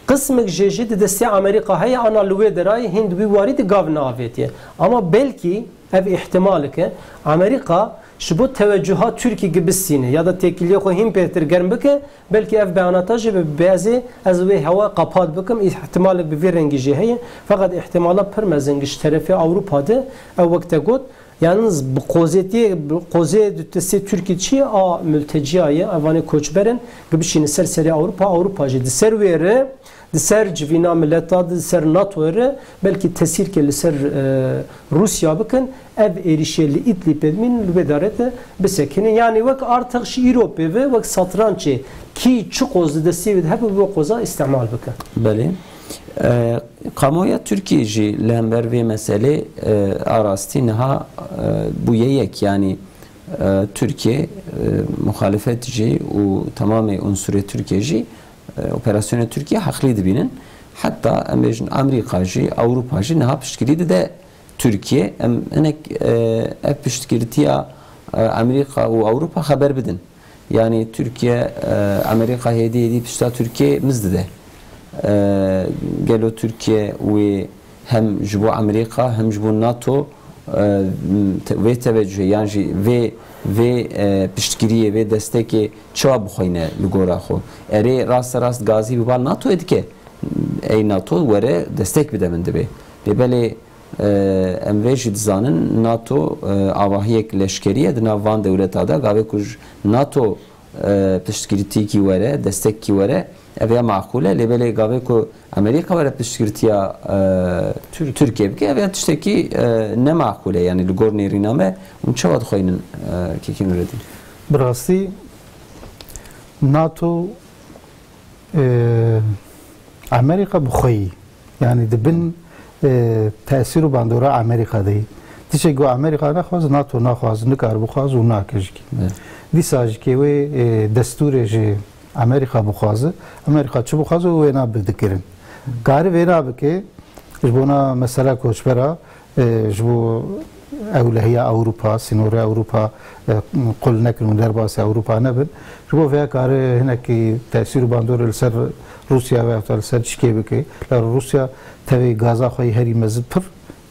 Qismek jê jî di destê Amerîka heye, ana li wê derayê hîn di wî warî di gav neavêtiye. Ama belkî ev îhtimalek e, Amerîka ji bo tewecuha Tirkî gi bistîne ya da têkiliyê xwe hîn pêtir germ bike, belkî ev beyanata jî bi, bi ez ê, ez wê hewa qapat bikim, îhtimalek bi vî rengî jî heye. Feqet îhtimala pir mezin ji terefê Ewropa de, ew wek te got, yalnız bi qozetiyê, bi qozê di destê Tirkî çi ye, a mülteciya ye, evanê koçber in, gi bişîne ser serê Ewropa, Ewropa jî di ser wê re, di ser civîna mileta, di ser NATO re belkî tesîrkê li ser, e, Rûsya bikin, ev êrîşê li Îdlîbê dimîn li vê darê de bisekinin. Yanî wek artix ji îro pê ve, wek satrançê kî çi qoz di destê wê de hebe, bi wê qoza îstemal bikin. Belê. E, kamuoya Tirkiyê jî li hember vê meselê, e, a rastî niha, e, bûye yek, yanî, e, Tirkiye, e, muxalefet jî û temamê unsurê Tirkiye jî, e, operasyonê Tirkiye heqlî dibînin. Heta em bêjin Amerîka jî, Ewropa jî niha piştgirî dide Tirkiye. Em hinek, e, ev piştgirtiya, e, Amerîka û Ewropa xeber bidin. Yanî Tirkiye, e, Amerîka hêdî hêdî pişta Tirkiye miz dide. E, gelo Tirkiye wê hem ji bo Amerîka hem ji bo NATO, e, te-, vê tevecuhê yan jî vê, vê, e, piştgiriyê, vê destekê çawa bixweyne li gora xwe? Erê raste rast gazî bi bal NATO'yê dike. Ey NATO were destek bide min dibê. Lê belê, e, em vê jî dizanin, NATO, e, avahiyek leşkerî ye di nav van dewleta de. Gavê ku ji NATO, e, piştgirîtîkî were, destekî were, ev ya maqûl e. Lê belê gavê ku Amerîka were piştgirtiya, e, Tirk- Tirkiye bike, ev ya tiştekî, e, ne maqûl e. Yanî li gor nêrîna me hûn çawa dixweynin, e, Kekî Nureddîn? Bi rastî NATO, e, Amerîka bi xwe yî, yanî di bin, e, tesîr û bandora Amerîka de yî. Tiştek ku Amerîka nexwaz, NATO naxwaz, nikar bixwaz û nake jikî. Evet. Dîsa jikê wê, e, destûrê ji Amerîka bixwaze, Amerîka çi bixwaze wê nabe dikirin. Kari vê nabike, ji bona mesela koçbera, e, ji bo ewlehiya Ewropa, sînorê Ewropa, e, qul nekin û derbasî Ewropa nebin. Ji bo vêya kare hinekî tesîr û bandorê li ser Rûsya ve ya li ser çikê bike. Lê Rûsya tevê gaza xwe yê herî mezin pir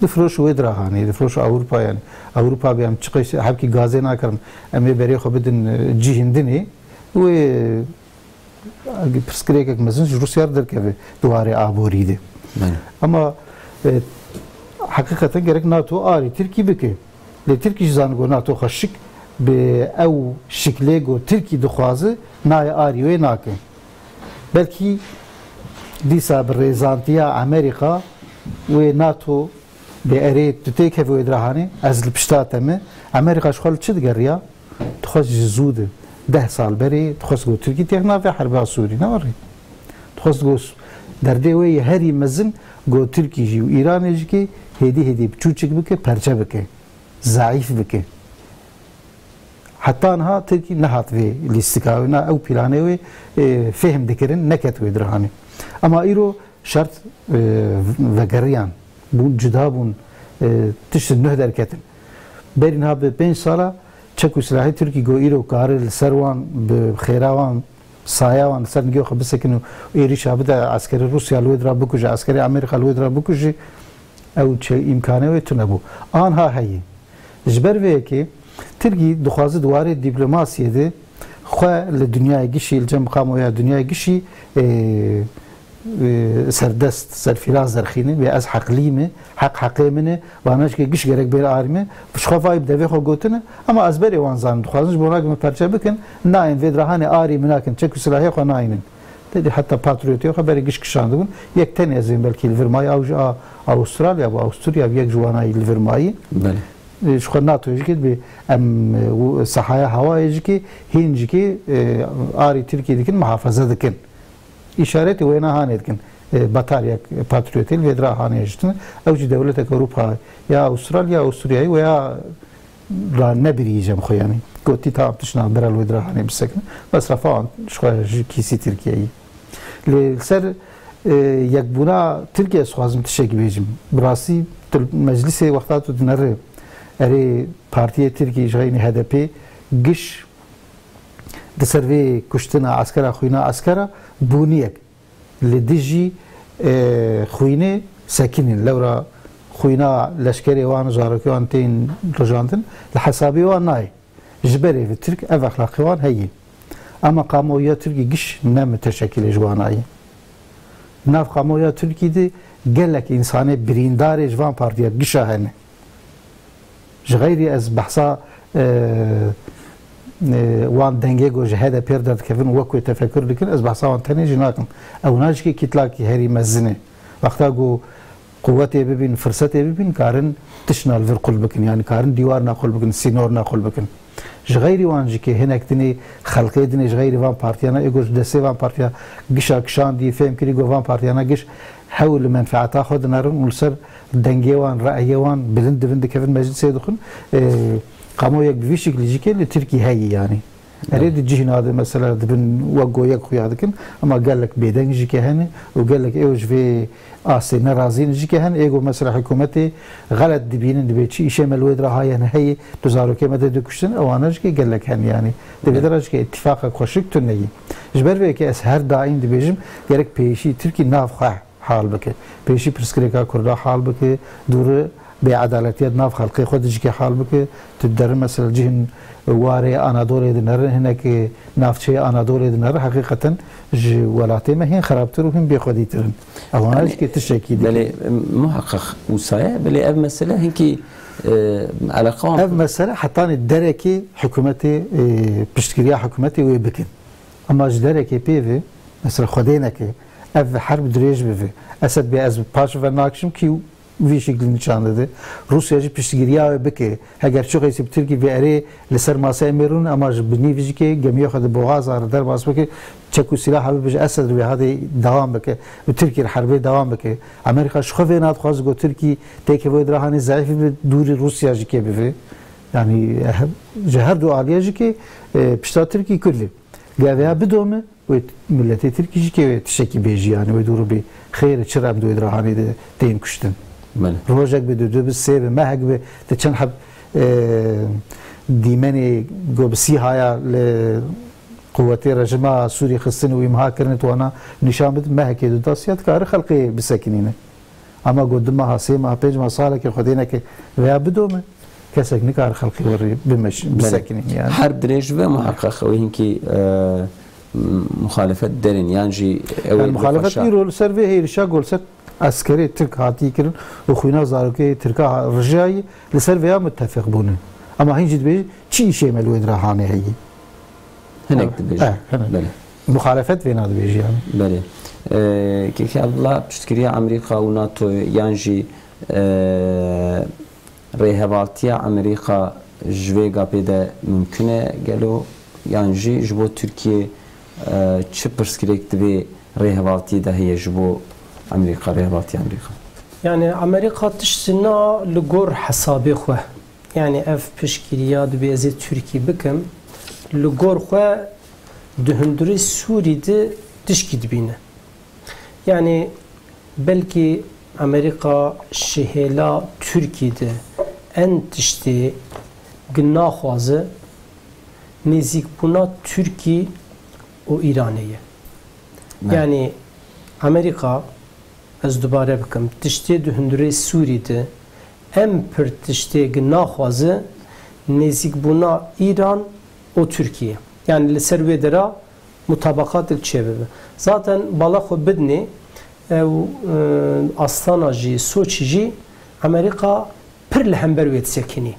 difiroş û wê dirahanê, difiroş Ewropa yani. Ewropa bê em çiqê hebkî gazê nakirin, em ê berê xwe bidin, e, cî hindinê. Wê pirsgirêkek mezin ji Rûsya re derkeve di warê aborî de. Belê. Ama, e, heqîqeten gerek NATO arî Tirkî bike. Lê Tirkî jî zane ku NATO xwe şik bi ew şiklê ku Tirkî dixwaze nayê arî wê nake. Belkî dîsa bi rêzantiya Amerîka wê NATO bê erê tu têkeve wê dirahanê, ez li pişta te me. Amerîka ji xwe li çi digeriya? Dixwest ji zû de, deh sal berê, dixwest ku Tirkî têx navê herba Sûrî, ne werê. Dixwest ku s-, derdê wê yê herî mezin ku Tirkî jî û Îranê jî kê hêdî hêdî biçûçik bike, perçe bike, zeîf bike. Heta niha Tirkî nehat vê lîstika wê, na ew planê wê, e, fêhm dikirin, neket wê dirahanê. Ama îro şert, e, vegeriyan, bûn, cuda bûn, e, tişt nuh derketin. Berî niha bi pênc sala çek û silahê Tirkî ku îro kare li ser wan, bi xêra wan, saya wan li ser nigê xwe bisekin û êrîşa bide eskerê Rûsya li wê dira bikuje, eskerê Amerîka li wê dira bikuje, ew çi îmkanê wê tune bû. Anha heye. Ji ber vê yekê Tirkî dixwaze di warê dîplomasiyê de xwe li dinyayê gişî, li cem kamuoya dinyayê gişî, e, e, serdest, serfîraz derxîne, bê ez heqlî me, heq heqê min e, vana jikê giş gerek bêre arî me, ji xwe vayî bi devê xwe gotine, ama ez berê wan zanim, dixwazin ji bona ku min perçe bikin, nayên vê dirahanê arî min nakin, çek û silahê xwe nayînin. Te dî heta patriyotê xwe berê giş kişandibûn. Yek tenê ez ên belkî li vir mayî, ew ji a Avustralya bû, Avusturya bû, yek ji wana yî li vir mayî. Belê. E, ji xwe NATO jî kê dibê em, e, û sahaya hewayê jî kê hîn jî kê, e, arî Tirkî dikin, muhafaza dikin. Îşaretê wêna hanê dikin. E, batariyek patriyotê li vê dira hanê jî tune. Ew jî dewletek Ewropa ya Avustralya, Avusturyayî û ya ra nebirî cem xwe, yanî gotî, tamam, tişt nabera li wê dira hanê bisekin. Mesrefa wan ji xwe ji kîsî Tirkiyeyê. Lê li ser, e, yekbûna Tirkiye ez dixwazim tiştekî bêjim. Bi rastî tu meclisê wexta tu dinere erê partiyê Tirkî ji xeynî H D P giş di ser vê kuştina eskera, xwîna eskera bûniyek. Li dijî, e, xwînê sekinîn. Lewra xwîna leşkerê wan, zarokê wan tên rijandin, li hesabê wan nayê. Ji berê ve Tirk ev exlaqê wan heye. Ama kamuoya Tirkî giş ne miteşekilê ji wan nayê. Nav kamuoya Tirkî de gelek însanê birîndarê ji van partiya gişa hene. Ji xeyrî ez behsa, e, e, wan dengê ku ji H D P re derdikevin û wek wê tefekur dikin, ez behsa wan tenê jî nakim. Ew na jikê kîtlakî herî mezin e. Wexta ku quwetê bibîn, firsetê bibîn, karin tiştna li vir qul bikin. Yanî karin dîwarna qul bikin, sînorna qul bikin. Ji xeyrî wan jikê hinek dinê, xelqê dinê ji xeyrî van partiyana, ê ku ji destê van partiya gişa kişandî, fêm kirî ku van partiyana giş hewl li menfeeta xwe dinerin û li ser dengê wan, reyê wan bilind dibin, dikevin meclisê dixwin, e, kamuoyek bi vî şiklî jî ke li Tirkî heyî, yanî. Erê, di cihna de mesela dibin wek goyek xuya dikin, ama gelek bêdeng jî ke hene û gelek ê ji vê astê nerazî ne jî ke hene, ê ku mesela hikûmetê xelet dibînin, dibê çi îşê me li wê dira haye ne heyî, tu zarokê me de dikuştin, ewana jî ke gelek hene, yanî. Di vê dira jî ke îtîfaqek xweşik tune ye. Ji ber vê yekê ez her daîm dibêjim, gerek pêşî Tirkî nav xwe hal bike. Pêşî pirsgirêka Kurda hal bike, dûri bêedaletiya di nav xelkê xwe de jî ke hal bike. Tu derin mesela cihên warê Anadolê dinere, hinek navçeyê Anadolê dinere, heqîqeten ji welatê me hîn xerabtir û hîn bêxwedîtir in. Ewana jî ke tiştekî dike. Belê, muheqeq wisa ye, belê ev mesele hinkî, e, eleqa wan. Ev mesele hetanî derekê hikûmetê, e, piştgiriya hikûmetê wê bikin. Ama ji derekê pê ve, mesela Xwedê neke, ev herb dirêj bibe. Esed bê ez paş ve nakişim kî vî şiklî nîşan dide. Rûsya jî piştgiriya wê bike. Heger çi qeysî bi Tirkî vê erê li ser maseyê mêrûn, ama ji binî vî jî ke gemiya xwe di boğaza re derbas bike, çek û sîlaha bibe ji Esed re wê hadê dewam bike. Bi Tirkî re herbê dewam bike. Amerîka ji xwe vê nadixwaz ku Tirkî têkeve wê dirahanê zeîf bibe, dûrî Rûsya jî ke bibe. Yanî, eh, ji her du aliyê jî ke, eh, pişta Tirkî kul e. Gavêya bidome, wê miletê Tirkî jî kê wê tiştekî bêjî, yanî wê dûrû bê xêr e, çi re em di wê dirahanê de tên kuştin. Belê. Rojek bi, du, du bi, sê bi, mehek bi, di çend heb, e, dîmenê go bi sîhaya li quwetê rejima Sûrî xistin û îmha kirin, tu wana nîşan bidin, mehekê du da sîya dikare xelkê bisekinîne. Ama got du meha, sê meha, pênc meha, salekê Xwedê neke veya bidome, kesek nikare xelkê werî bimeş-, Belê. Bisekinîne yani. Herb dirêj ve muheqeq ew hinkî, e, muxalefet derin yan jî ew ê Yani muxalefet bixweşa. Îro li ser vê hêrişa ku li ser eskerê Tirk hatî kirin û xwîna zarokê Tirka ha-, rijiyayî, li ser vêya mutefîq bûne. Ema hîn jî dibêjin çi îşê me li wê dira hanê heye? Hinek dibêjin. Eh, hinek. Belê. Muxalefet vêna dibêjî yani. Belê. Ee, Kekê Abdullah, piştgiriya Amerîka û NATO yan jî, ee, rêhevaltiya Amerîka ji vê gapê de mimkun e gelo? Yan jî ji bo Tirkiye, e, çi pirsgirêk di vê rêhevaltiyê de heye ji bo Amerîka, rêhevaltiya Amerîka? Yani Amerîka tiştî na li gor hesabê xwe. Yani ev piştgiriya dibê ez ê Tirkî bikim, li gor xwe di hundirê Sûrî de tişkî dibîne. Yani belkî Amerîka ji hêla Tirkî de en tiştê gi naxwaze nêzîkbûna Tirkî û Îranê ye. Me. Yani Amerîka, ez dubare bikim, tiştê di hundirê Sûrî de en pir tiştê gi naxwaze nêzîkbûna Îran û Tirkî ye. Yani li ser wê dera mutabaqatek çêbibe. Zaten bala xwe bidinê, ew, e, Astana jî, Soçî jî Amerîka pir li hember wê disekinî.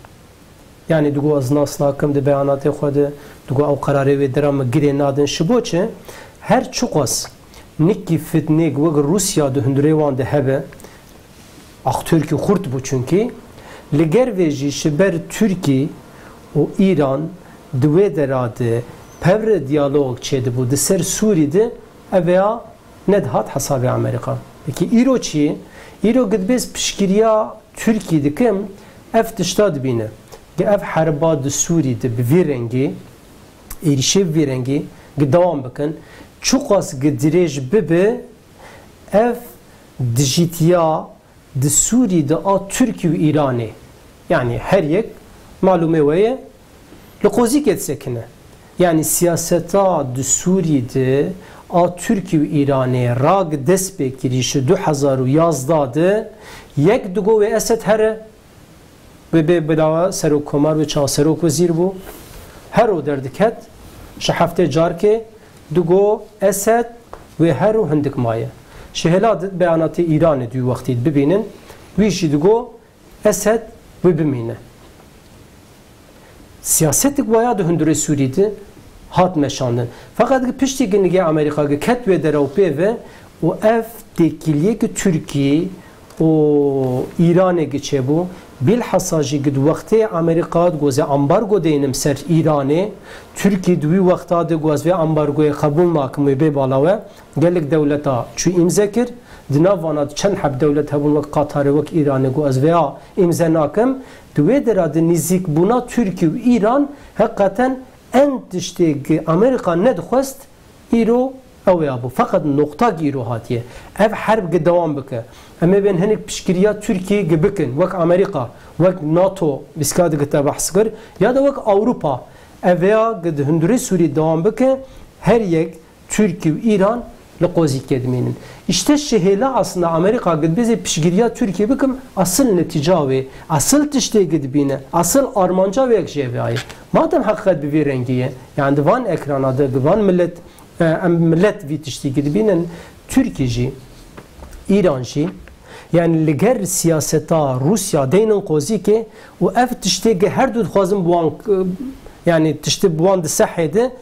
Yani digo ez nas nakim di beyanatê xwe de, digo ew qerarê wê dera me girê nadin. Ji bo çi? Her çiqas nikî fitnêk wek Rûsya di hundirê wan de hebe, aktörkî xurt bû çunkî, li ger vê jî ji ber Tirkî û Îran di wê dera de pevre diyalog çêdibû di ser Sûrî de, ev ya nedihat hesabê Amerîka. Pekî îro çi ye? Îro gi dibêz piştgiriya Tirkî dikim, ev tişta dibîne. Gi ev herba di Sûrî de bi vî rengî, êrîşê bi vî rengî gi dewam bikin, çiqas gi dirêj bibe, ev dijîtiya di Sûrî de a Tirkî û Îranê, yanî her yek malûmê we ye, li qozîkê disekine. Yanî siyaseta di Sûrî de a Tirkî û Îranê rag dest pê kirî ji du hezar û yazdeh de yek digo wê Esed here, wê bê bila serokkomar, wê çawa serokwezîr bû, her ro derdiket, ji heftê carkê digo Esed wê her ro hindik maye. Ji hêla di beyanatê Îranê di wî wextî bibînin, wî jî digo Esed wê bimîne. Siyasetik waya di hundirê Sûrî de hat meşandin. Feqet gi piştî gi nigê Amerîka gi ket wê dera û pê ve û ev têkiliyê ki Tirkî û Îranê gi çêbû, bîlhesa jî gi di wextê Amerîka digo ez ê ambargo deynim ser Îranê, Tirkî di wî wexta de got ez vê ambargoyê qebûl nakim, wê bê bala we. Gelek dewleta çû îmze kir. Di nav vana de çend heb dewlet hebûn wek Qatarê, wek Îranê, got ez vêya îmze nakim. Di wê dera de nîzîkbûna Tirkî û Îran heqeten en tiştê gi Amerîka nedixwest îro ew ya bû. Feqet noqta gi îro hatiye. Ev herb gi dewam bike. Em ê bên hinek piştgiriya Tirkî gi bikin. Wek Amerîka, wek NATO, bîska di gi te behs kir. Ya da wek Ewropa. Ev ya gi di hundirê Sûrî dewam bike. Her yek Tirkî û Îran li qozîkê dimînin. Îşte ji hêla aslında Amerîka gi dibêzê piştgiriya Tirkiyê bikim, asil netîca wê, asil tiştê gi dibîne, asil armanca wê yek jê ve ye. Madem heqîqet bi vî rengî ye, yani di van ekrana de, di van millet, e, em millet vî tiştî gi dibînin, Tirkî jî, Îran jî, yani li ger siyaseta Rûsya deynin qozîkê û ev tiştê gi her du dixwazin bi wan, e, yani tiştê bi wan di sehê de,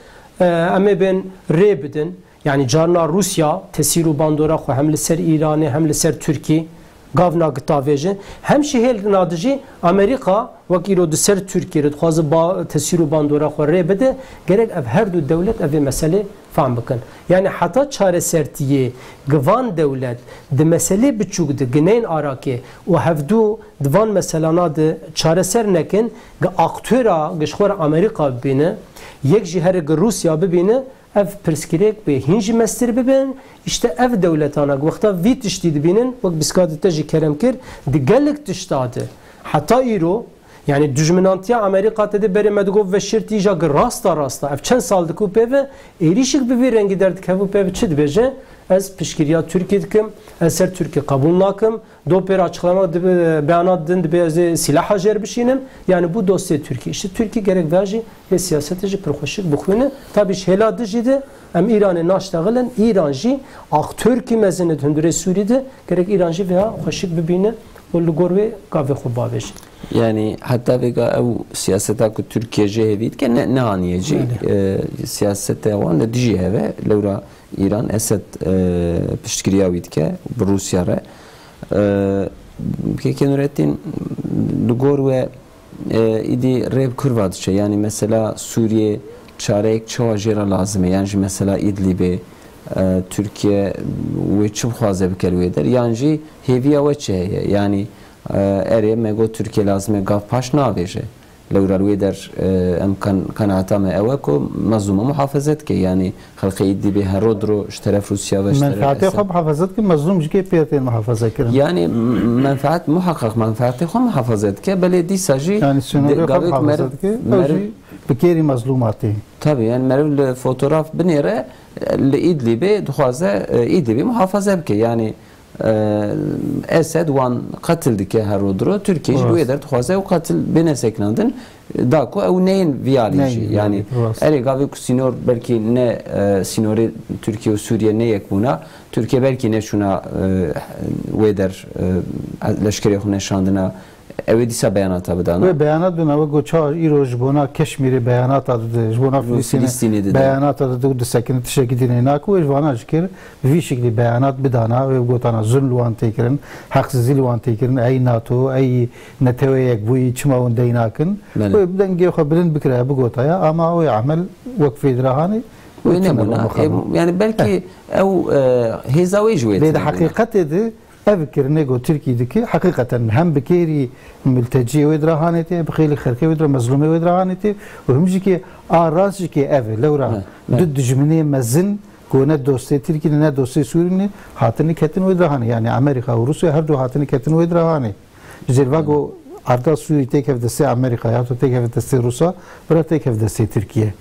e, em ê bên rê bidin. Yani carna Rûsya tesîr û bandora xwe hem li ser Îranê hem li ser Tirkî gavna gitavêje. Hem ji hêl nadijî Amerîka wek îro di ser Tirkiyê re dixwaze ba-, tesîr û bandora xwe rê bide, gerek ev her du dewlet ev ê meselê fam bikin. Yani heta çaresertiyê gi van dewlet di meselê biçûk de gineyên arakê û hevdu di van meselana de çareser nekin, gi aktora gi ji xwe re Amerîka bibîne, yek jî here gi Rûsya bibîne, ev pirsgirêk wê hîn jî mestir bibin. Îşte ev dewletana ku wexta vî tiştî dibînin, wek biskadî te jî kerem kir, di gelek tişta de heta îro, Yani dijminantiya Amerîka tê de berê me digot veşêrtî, îja ki rasta rasta ev çend sal diku pê ve êrîşik bi vî rengî derdikevû pê ve çi dibêje? Ez piştgiriya Tirkî dikim, ez ser Tirkî qebûl nakim, do pêr açıklama dibe, beyanat din dibe ez ê silaha jêr bişînim. Yani bu dosyê Tirkî. İşte Tirkî gerek vajî vê siyasetê jî pir xweşik bixwîne. Tabii ji hêla dijî de em Îranê naştexilin. Îran jî aktörkî mezin e di hundirê Sûrî de. Gerek Îran jî vêya xweşik bibîne û li gor wê gavê xwe bavêje. Yani heta vêga ew siyaseta ku Tirkiye jê hêvî dike ne, nehaniye cî. Belê. E, siyasete wan li dijî hev e. Lewra Îran Esed, e, piştgiriya wî dike bi Rûsya re. E, Kekê Nurettin, li gor we, e, îdî rê bi kurva diçe. Yani mesela Sûriyê çareyek çawa jê re lazim e? Yan jî mesela Îdlîbê, e, Tirkiye wê çi bixwaze bike li wê der? Yan jî hêviya we çi heye? Yani, e, erê me got Tirkiye lazim e gav paş navêje. Lewra li wê der, e, em kan-, qenaeta me ew e ku mezlûma muhafeze dike. Yani xelqê Îdlîbê her rod ro ji teref Rûsya ve, ji teref Menfaatê xwe Esed muhafeze dike, mezlûm ji kê pê tên muhafeze kirin? Yani m-, menfaat, muhaqqaq menfaatê xwe muhafeze dike, belê dîsa jî Yani sînorê xwe gavê ku muhafeze meriv, dike, ew meriv jî bi kêrî mezlûma tê. Tabii, yani meriv li fotoğraf binêre, li Îdlîbê dixwaze, e, Îdlîbê muhafeze bike. Yani, e, Esed wan qetil dike her rod ro. Tirkiye jî li wê Rast. der dixwaze ew qetil bêne sekinandin. Da ku ew neyên viyalî Neyên jî. viyalî, Yani rast. erê gavê ku sînor belkî ne, e, sînorê Tirkiye û Sûriye ne yek bûna. Tirkiye belkî neçûna, e, wê der, e, leşkerê xwe neşandina. Ew ê dîsa beyanata bidana. Wê beyanat bidana, wek got çawa îro ji bona Keşmîrê beyanata dide, ji bona Filistînê Filistînê dide. beyanata dide û disekine tiştekî dinê nake, wê ji vana jî kir vî şiklî beyanat bidana, wê gotana zulm li wan tê kirin, heqsizî li wan tê kirin, ey NATO, ey Netewê Yekbûyî, çima hûn dey nakin? Belê. Wê dengê xwe bilind bikiraya, bigotaya, ama wê emel wek vê dirahanê Wê wê çima nebûna. muxabin? E, yani belkî Heh. ew, e, hêza wê ji wê Lê di tune bûna. heqîqetê de ev kirinê ku Tirkî dike, heqîqeten hem bi kêrî milteciyê wê dirahanê tê, bi xêlî xelkê wê dira, mezlûmê wê dirahanê tê û him jî kê a rast jî kê ev e. Lewra He, he. du dijminê mezin ku ne dostê Tirkî ne, ne dostê Sûrî ne, hatine ketin wê dirahanê. Yani Amerîka û Rûsya her du hatine ketin wê dirahanê. Ji cêr va ku erda Sûrî têkeve destê Amerîka ya to têkeve destê Rûsa, bira têkeve destê Tirkiye.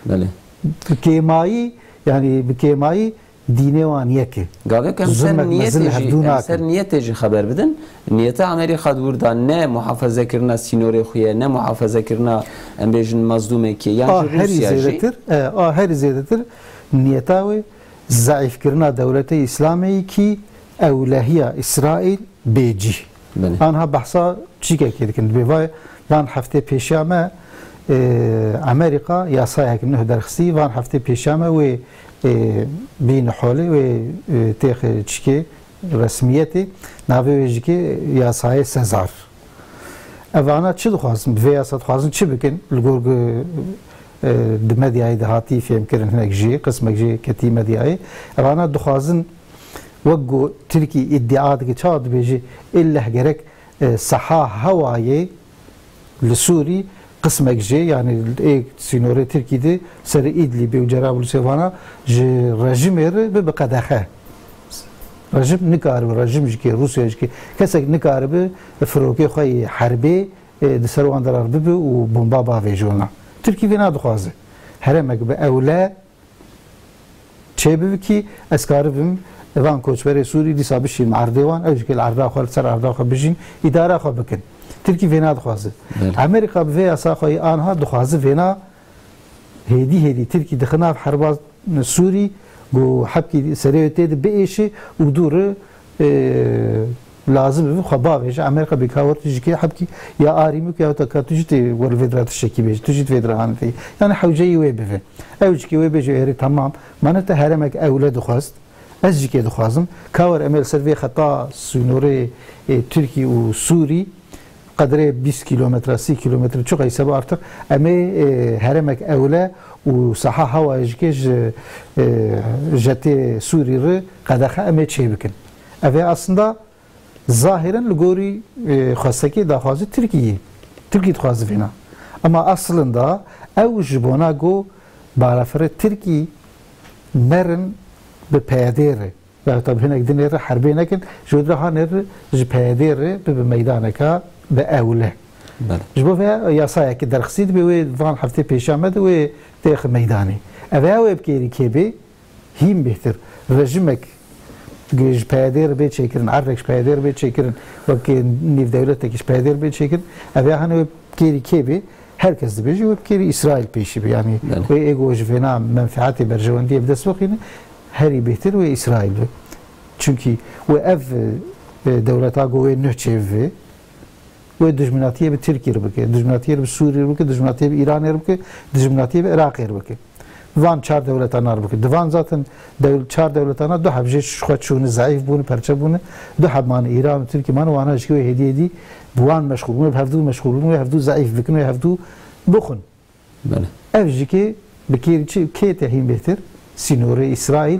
Belê. Bi kêmayî, yani bi kêmayî dînê wan yek e. Gavek em ser Zulmek mezin niyetê li jî, hevdû em nakin. ser niyetê jî xeber bidin. Niyeta Amerîka di wir de ne muhafezekirina sînorê xwe ye, ne muhafezekirina, em bêjin, mezlûmekê, yan A jî herî Rûsya jî. zêdetir, e, a herî zêdetir niyeta wê zeîfkirina dewletê Îslamê ye kî ewlehiya Îsraîl bê cî. Belê. Anha behsa çîkekê dikin. Dibê va-, van heftê pêşiya me, e, Amerîka yasayek nuh derxistî, van heftê pêşiya me wê, e, bîne holê, wê, e, têxe çikê resmiyetê, navê wê jî ke yasayê Sezar. Evana çi dixwazin? Bi vê yasa dixwazin çi bikin? Li gor ku, e, di medyayê de hatî fêmkirin, hinek jî, qismek jî ketî medyayê. Evana dixwazin, wek ku Tirkî îdia dike, çawa dibêje, ille gerek, e, seha hewayê li Sûrî qismek jê, yani ê sînorê Tirkî de ser Îdlîbê û Cerablusê vana ji rejimê re bibe qedexe. Rejim nikaribe, rejim jî ke, Rûsya jî ke, kesek nikaribe firokê xwe yê herbê, e, di ser wan derar bibe û bomba bavêje wana. Tirkî vê nadixwaze. Heremek bi ewle çêbibikî, ez karibim van koçberê Sûrî dîsa bişînim erdê wan, ew jî ke li erda xwe, li ser erda xwe bijîn, îdara xwe bikin. Tirkî vê nadixwaze. Belê. Amerîka bi vê yasa xwe yê anha dixwaze vêna hêdî hêdî Tirkî dixe nav herba Sûrî, ku hepkî serê wê tê de biêşe û dû re, e, lazim bibe xwe bavêje. Amerîka bê ka wer tu jî ke hepkî ya arîmik ya ta ka tu jî tê wer vê dira tiştekî bêje. Tu jî di vê dira hanê tê. Yani hewceyî wê bibe. Ew jî ke wê bêje, erê, temam. Mane te heremek ewle dixwest. Ez jî kê dixwazim. Ka wer em ê li ser vê xeta sînorê, e, Tirkî û Sûrî qedrê bîst kîlometre, sî kîlometre, çi qeyse be artık, em ê, e, heremek ewle û saha hewayê jî kê ji, e, jetê Sûrî re qedexe em ê çê bikin. Ev ê aslında Zahiren li gorî, e, xwestekê daxwazî Tirkî ye. Tirkî dixwaze vêna. Ema aslında ew ji bona ku balafirê Tirkî nerin bi PYD'ê re, ya tabi hinek dinê re herbê nekin, ji wê dira hanê re ji PYD'ê re bibe meydaneka bi ewle. Belê. Ji bo vê yasayekî derxistî dibe, wê van heftê pêşiya me de wê têxe meydanê. Ev ya wê bi kêrî kê bê, hîn bêhtir. Rejimek ji P Y D'ê re bê çêkirin, erdek ji P Y D'ê re bê çêkirin, wek nêvdewletek ji P Y D'ê re bê çêkirin. Ev ya hene wê bi kêrî kê bê, her kes dibêje wê bi kêrî Îsraîl pêşî bê. Yanî Belê. Wê ê ku ji vêna menfeetê berjewendiyê bi dest bixîne, herî bêhtir wê Îsraîl be. Çunkî wê ev, e, dewleta ku wê nuh çêbibe, wê dijminatiyê bi Tirkiyê re bike, dijminatiyê re bi Sûriyê re bike, dijminatiyê bi Îranê re bike, dijminatiyê bi Iraqê re bike. Van çar dewletana re bike. Di van zaten dewl-, çar dewletana du heb jê ji xwe çûne, zeîf bûne, perçe bûne. Du heb mane, Îran û Tirkî mane, wana jî wê hêdî hêdî bi wan meşxûl bin, wê bi hevdû meşxûl bin, wê hevdû zeîf bikin, wê hevdû bixwin. Belê. Ev jî kê bi kê, çi, kê tê hîn bêhtir? Sînorê Îsraîl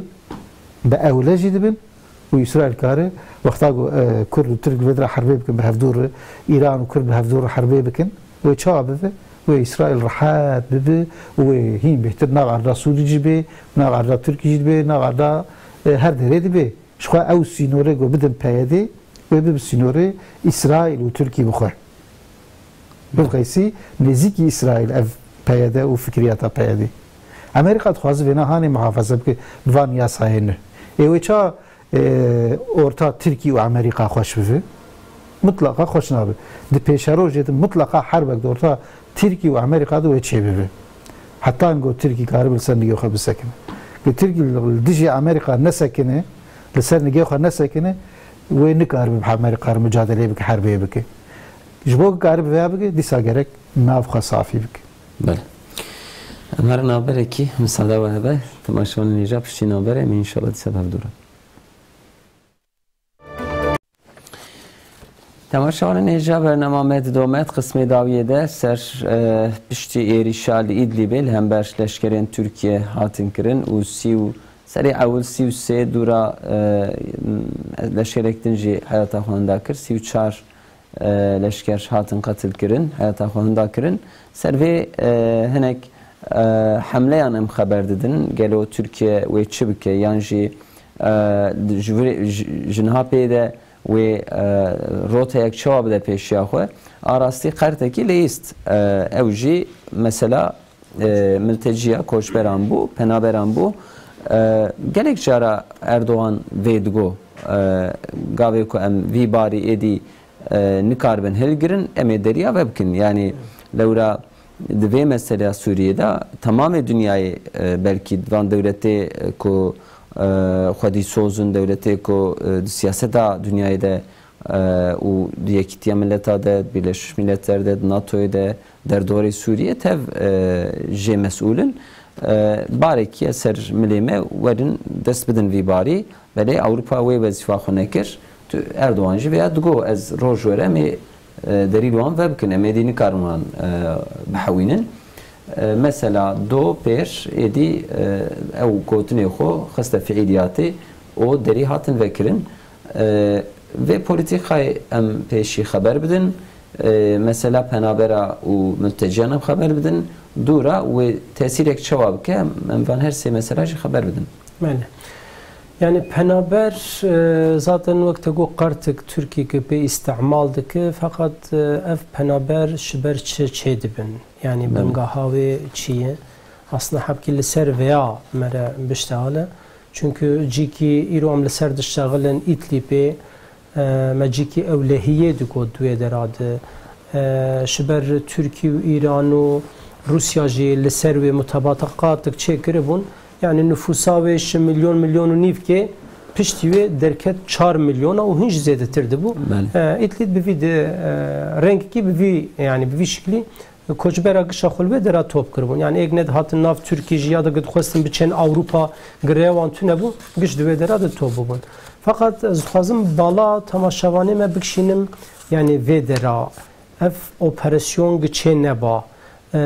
bi ewle jî dibin û Îsraîl kare wexta ku, e, Kurd û Tirk li vê dira herbê bikin bi hevdû re, Îran û Kurd bi hevdû re herbê bikin, wê çawa bibe? Wê Îsraîl rehet bibe û wê hîn bêhtir nav erda Sûrî jî bê, nav erda Tirkî jî dibe, nav erda, e, her derê dibe. Ji xwe ew sînorê ku bidin P Y D'ê, wê bibe sînorê Îsraîl û Tirkî bi xwe. Bivxeysî nêzîkî Îsraîl ev P Y D û fikriyata P Y D. Amerîka dixwaze vêna hanê muhafaza bike bi van yasayê nû. Ê wê ça, e, orta Tirkî û Amerîka xweş bibe? Mitlaqa xweş nabe. Di pêşerojê de mitlaqa herbek di orta Tirkî û Amerîka de wê çêbibe. Heta ango Tirkî karibe li ser nigê xwe bisekine. Ku Tirkî li, li dijî Amerîka nesekine, li ser nigê xwe nesekine, wê nikaribe bi Amerîka re mucadeleyê bike, herbê bike. Ji bo ku karibe vêya bike, dîsa gerek nav xwe safî bike. Belê. Em herin navberekî, misada we hebe, temaşevanên hêja piştî navberê, em ê înşallah dîsa bi hev dû re. Temaşevanên hêja, bernama me di domet qismê dawiyê de ser, e, piştî êrîşa li Îdlîbê li hember leşkerên Tirkiye hatin kirin û sî û serê ewil sî û sê dûra, e, leşkerek din jî heyata xwe hinda kir, sî û çar e, leşker hatin qetil kirin, heyata xwe hinda kirin. Ser vê, e, hinek, e, hemleyan em xeber didin. Gelo Tirkiye wê çi bike? Yan jî, e, ji virê, ji, ji niha pê de wê, e, roteyek çawa bide pêşiya xwe? A rastî qertekî leyîst. E, ew jî mesela e, milteciya koçberan bû, penaberan bû. E, gelek cara Erdogan vê digo, e, gavê ku em vî barî êdî, e, nikaribin hilgirin, em ê deriya ve bikin. Yanî lewra di vê meseleya Sûriyê de temamê dinyayê, e, belkî van dewletê, e, ku, e, xwedî soz in, dewletê ku, e, di siyaseta dinyayê de e, û di Yekîtiya Mileta de, di Birleşmiş Milletler de, di NATOyê de, derdorê Sûriyê tev, e, jê mesûl in. E, barekî ye ser milê me, werin dest bidin vî barî. Belê Ewropa wê wezîfa xwe nekir. Tu, Erdogan jî vêya digo, ez roj were em ê, e, derî li wan vebikin, em êdî nikarin wan, e, bihewînin. E, mesela do pêr êdî, e, ew gotinê xwe xiste fiîliyatê û derî hatin vekirin. E, vê polîtîkayê em pêşî xeber bidin. E, mesela penabera û milteciyan em xeber bidin. Dûra wê tesîrek çawa bike, em, em van her sê mesela jî xeber bidin. Belê. Yani penaber, e, zaten wek te got qertik Tirkî ki pê îstimal dike, feqet, e, ev penaber ji ber çi çê dibin? Yani Belê. Bingeha wê çi ye? Aslında hebkî li ser vêya me re biştehale. Çünkü cîkî îro em li ser diştexilin Îdlîbê, e, me cîkî ewlehiyê digot di wê dera de. E, ji ber Tirkî û Îran û Rûsya jî li ser wê mutabaqatek çêkiribûn. Yani nifûsa wê ji milyon, milyon û nîvkê piştî wê derket çar milyona û hin jî zêdetir dibû. Belê. E, Îdlîb bi vî de, e, rengekî bi vî, yani bi vî şiklî koçbera gişa xwe li wê dera top kiribûn. Yani êk ne dihatin nav Tirkî jî ya da dixwestin biçên Ewropa, girêya wan tune bû, giş di wê dera de top bûbûn. Feqet ez dixwazim bala temaşevanê me bikişînim, yani vê dera. Ev operasyon gi çê neba. E,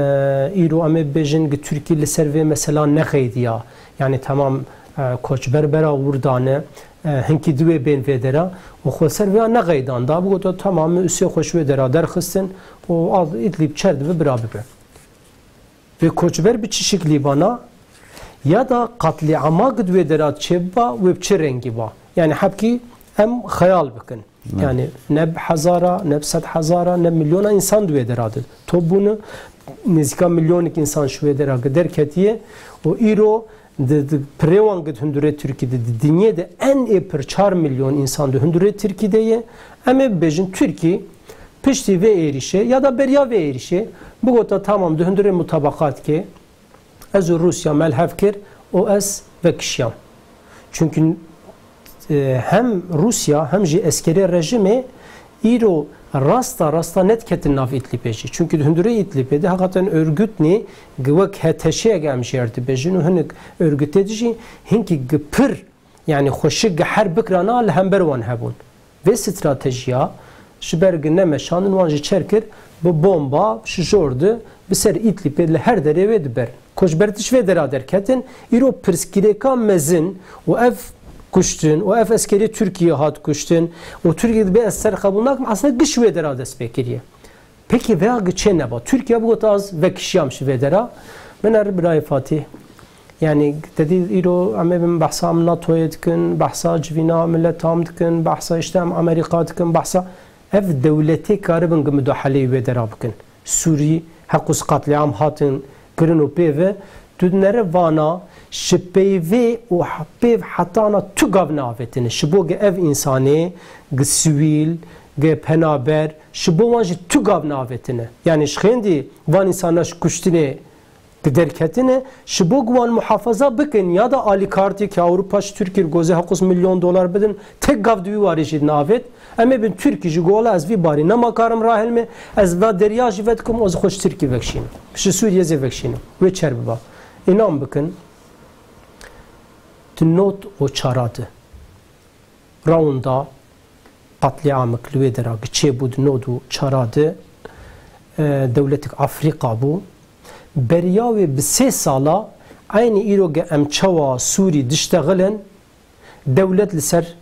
îro em ê bêjin gi Tirkî li ser vê mesela nexeydiya. Yani tamam, e, koçber bera wir dane, e, hinkî di wê bên vê dera û xwe ser vêya nexeydan. Da bigota tamam, min usê xwe ji wê dera derxistin û al Îdlîb çer dibe bira bibe. Vê koçber bi çi şiklî bana? Ya da qatlîama gi di wê dera çê biba, wê bi çi rengî ba? Yani hebkî em xeyal bikin. Evet. Yani ne bi hezara, ne bi sed hezara, ne milyona insan di wê dera de top bûne. Nêzîka milyonek insan ji wê dera derketiye û îro di, di pirê wan di hundirê Tirkî de, di dinyê de en ê pir çar milyon insan di hundirê Tirkî de ye. Em ê bibêjin Tirkî piştî vê êrîşê ya da beriya vê êrîşê bigota tamam di hundirê mutabaqat ke ez û Rûsya me li hev kir û ez vekişiyam. Çünkü, e, hem Rûsya hem jî eskerê rejimê îro rasta rasta nediketin nav Îdlîbê jî. Çünkü di hundirê Îdlîbê de heqeten örgütnê wek H T Ş'yek em jê re dibêjin û hinek örgütê de jî hinkî pir, yani xweşik gi her bikirana li hember wan hebûn. Vê stratejiya ji ber gi nemeşandin wan ji çer kir, bi bomba ji jor di bi ser Îdlîbê li her derê wê diberin. Ku ji ber tişt vê dera derketin, îro pirsgirêka mezin û ev kuştin û ev eskerê Tirkiyê hat kuştin û Tirkiye dibê ez ser qebûl nakim, aslında giş wê dera dest pê kiriye. Peki veya gi çê neba? Tirkiye bigota ez vekişiyam ji vê dera. Min er birayê Fatîh. Yani te dî îro em ê bin behsa em NATO'yê dikin, behsa civîna mileta em dikin, behsa işte em Amerîka dikin, behsa ev dewletê karibin gi mudahaleyê wê dera bikin. Sûrî heqûs qatliam hatin kirin û pê ve tu dinere vana ji peyvê û he-, pêv hetana tu gav neavêtine. Ji bo gi ev însanê gi sivîl, gi penaber, ji bo wan jî tu gav neavêtine. Yani ji xêndî van însana ji kuştinê gi derketine, ji bo gi wan muhafaza bikin ya da alîkartê ki Ewropa ji Tirkî re gozê heqûs milyon dolar bidin, tek gav di wî warî jî navêt. Em ê bin Tirkî ji gola ez vî barî nema karim rahilme, ez va derya jî vedikim, ez xwe ji Tirkî vekişînim. Ji Sûriyê zê vekişînim. Wê çer biba. Înan bikin, di nod û çara de raunda qatliamik li wê dera gi çêbû di nod û çara de, e, dewletek Afrîka bû. Beriya wê bi sê sala eynî îro ge em çawa Sûrî diştexilin, dewlet li ser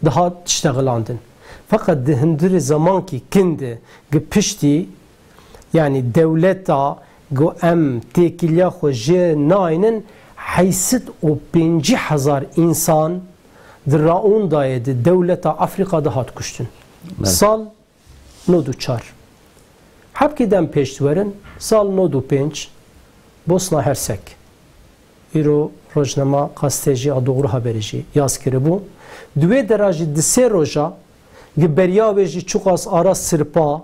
dihat diştexilandin. Feqet di hundirê zemankî kin de gi piştî, yanî dewleta ku em têkiliya xwe jê naynin, heyşt û pêncî hezar însan di raundayê di dewleta Afrîka de hat kuştin. Belê. Sal nod û çar. Hebkê dem pêş werin, sal nod û pênc, Bosna Hersek. Îro rojnama gazetê jî a Doğru Haberî jî yaz kiribû. Di wê dera jî di sê roja, gi beriya wê jî çiqas ara sirpa,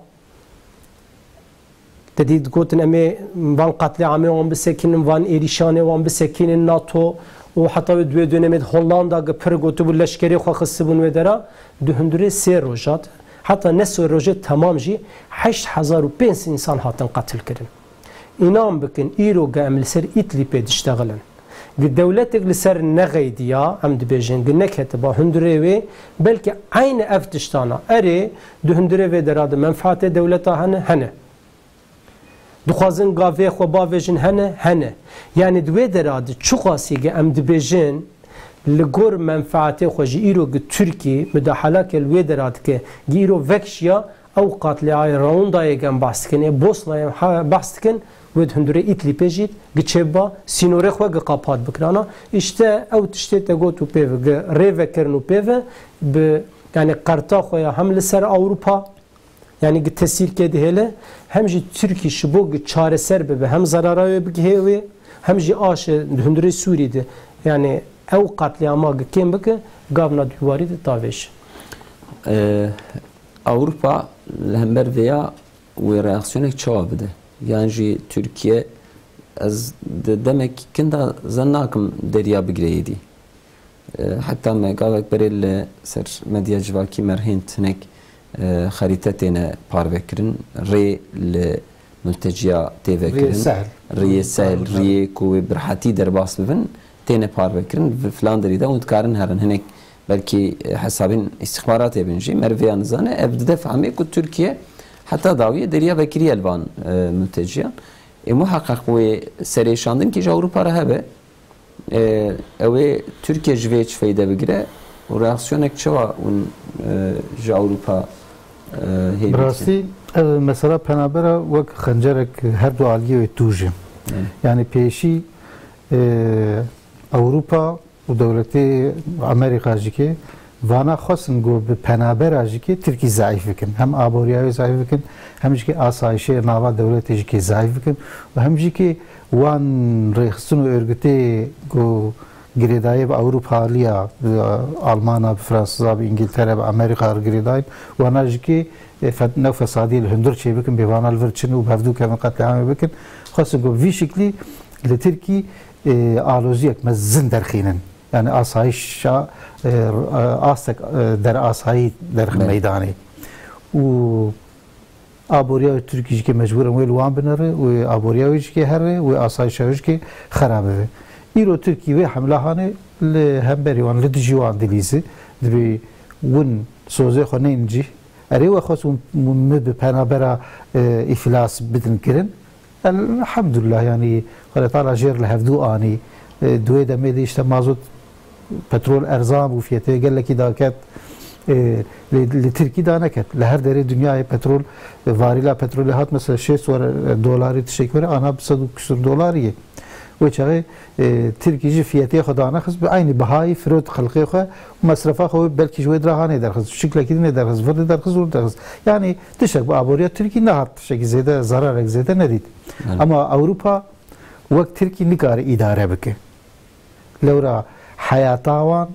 te dî digotin, em ê van qatliamê wan bisekinin, van êrîşanê wan bisekinin, NATO û heta wê di wê dönemê de Hollanda gi pir gotibû, leşkerê xwe xistibûn wê dera. Di hundirê sê roja de, heta ne sê rojê temam jî heşt hezar û pênc sed însan hatin qetil kirin. Înan bikin, îro ge em li ser Îdlîbê diştexilin. Gi dewletek li ser nexeydiya, em dibêjin, gi neketiba hundirê wê, belkî eynî ev tiştana. Erê, di hundirê vê dera de menfaatê dewleta hene? Hene. Dixwazin gavê xwe bavêjin? Hene? Hene. Yanî di wê dera de çiqasî ge em dibêjin, li gor menfaatê xwe jî îro gi Tirkî mudahalake li wê dera dike, gi îro vekişiya, ew qatliayê raundayê ge em behs dikin, ê Bosnayê em ha-, behs dikin, wê di hundirê Îdlîbê jî gi çêbiba, sînorê xwe gi qapat bikirana. Îşte ew tiştê te got û pê ve, gi rê vekirin û pê ve bi, yanî qerta xwe ya hem li ser Ewropa, yanî gi tesîrkê dihêle, hem jî Tirkî ji bo gi çareser bibe, hem zerara wê bigihê wê, hem jî aşe di hundirê Sûrî de, yanî ew qatliama gi kêm bike, gavna di wî warî de tavêje. Ee, Ewropa li hember vêya wê reaksiyonek çawa bide? Yan jî Tirkiye, ez di demek kin de zen nakim derya bigire êdî. E, heta me gavek berê li ser medya civakî me rihênd hinek, e, xerîte têne parvekirin. Rê li multeciya tê vekirin. Riyê Sehl. Riyê Sehl, riyê ku wê bi rehetî derbas bibin, têne parvekirin. Li filan derî de hûn dikarin herin. Hinek belkî, e, hesabên îstixbaratê bin jî, me rê vêya nizane. Ev dide fehmê ku Tirkiye heta dawiyê derya vekiriye li van, e, multeciyan. Ê muheqeq wê serêşandin kî ji Ewropa re hebe. E, ew ê Tirkiye ji vê çi feyde bigire û reaksiyonek çawa hûn, e, ji Ewropa, e, hê Bi dikin? Rastî, ev mesela penabera wek xencerek her du aliyê wê tûj e. Evet. Yani pêşî, e, Ewropa û dewletê Amerîka jî ke Vana xwestin ku bi penabera jî kê Tirkî zeîf bikin. Hem aboriya wê zeîf bikin, hem jî kê asayişê nava dewletê jî kê zeîf bikin û hem jî kê wan rêxistin û örgütê ku girêdayî bi Ewropaliya, bi Almana, bi Fransiza, bi Îngiltere, bi Amerîka re girêdayîn, wana jî kê, e, fe-, ne fesadiyê li hundir çêbikin, bê vana li vir çin û bi hevdû kevin qetlîamê bikin. Xwestin ku vî şiklî li Tirkî, e, aloziyek mezin derxînin. Yani asayişa, e, astek, e, derasayî derxin Belê. meydanê. Û aboriya Tirkî jî kê mecbûr in wê li wan binere, wê aboriya wê jî kê here, wê asayişa wê jî kê xera bibe. Îro Tirkî wê hemla hanê li hemberî wan, li dijî wan dilîze, dibê win sozê xwe neynin cî. Erê we xwest û min bi penabera, e, îflas bidin kirin. Elhamdulillah, yanî Xwedê Teala jêr li hevdû anî. E, di wê demê de işte mazot, petrol erzan bû, fiyetê gelekî daket. E, li, li Tirkî daneket. Li her derê dinyayê petrol, e, varîla petrolê hat mesela şêst were, e, dolarî tiştekî were, ana bi sed û küsur dolarî ye. Wê çaxê, e, Tirkî jî fiyetê xwe danexist, bi eynî bihayî firot xelqê xwe û mesrefa xwe belkî ji wê dira hanê derxist, şiklekî dinê derxist, vir de derxist, wir derxist. Yanî tiştek bi aboriya Tirkî nehat, tiştekî zêde, zararek zêde nedît. Evet. Ama Ewropa wek Tirkî nikare îdare bike. Lewra heyata wan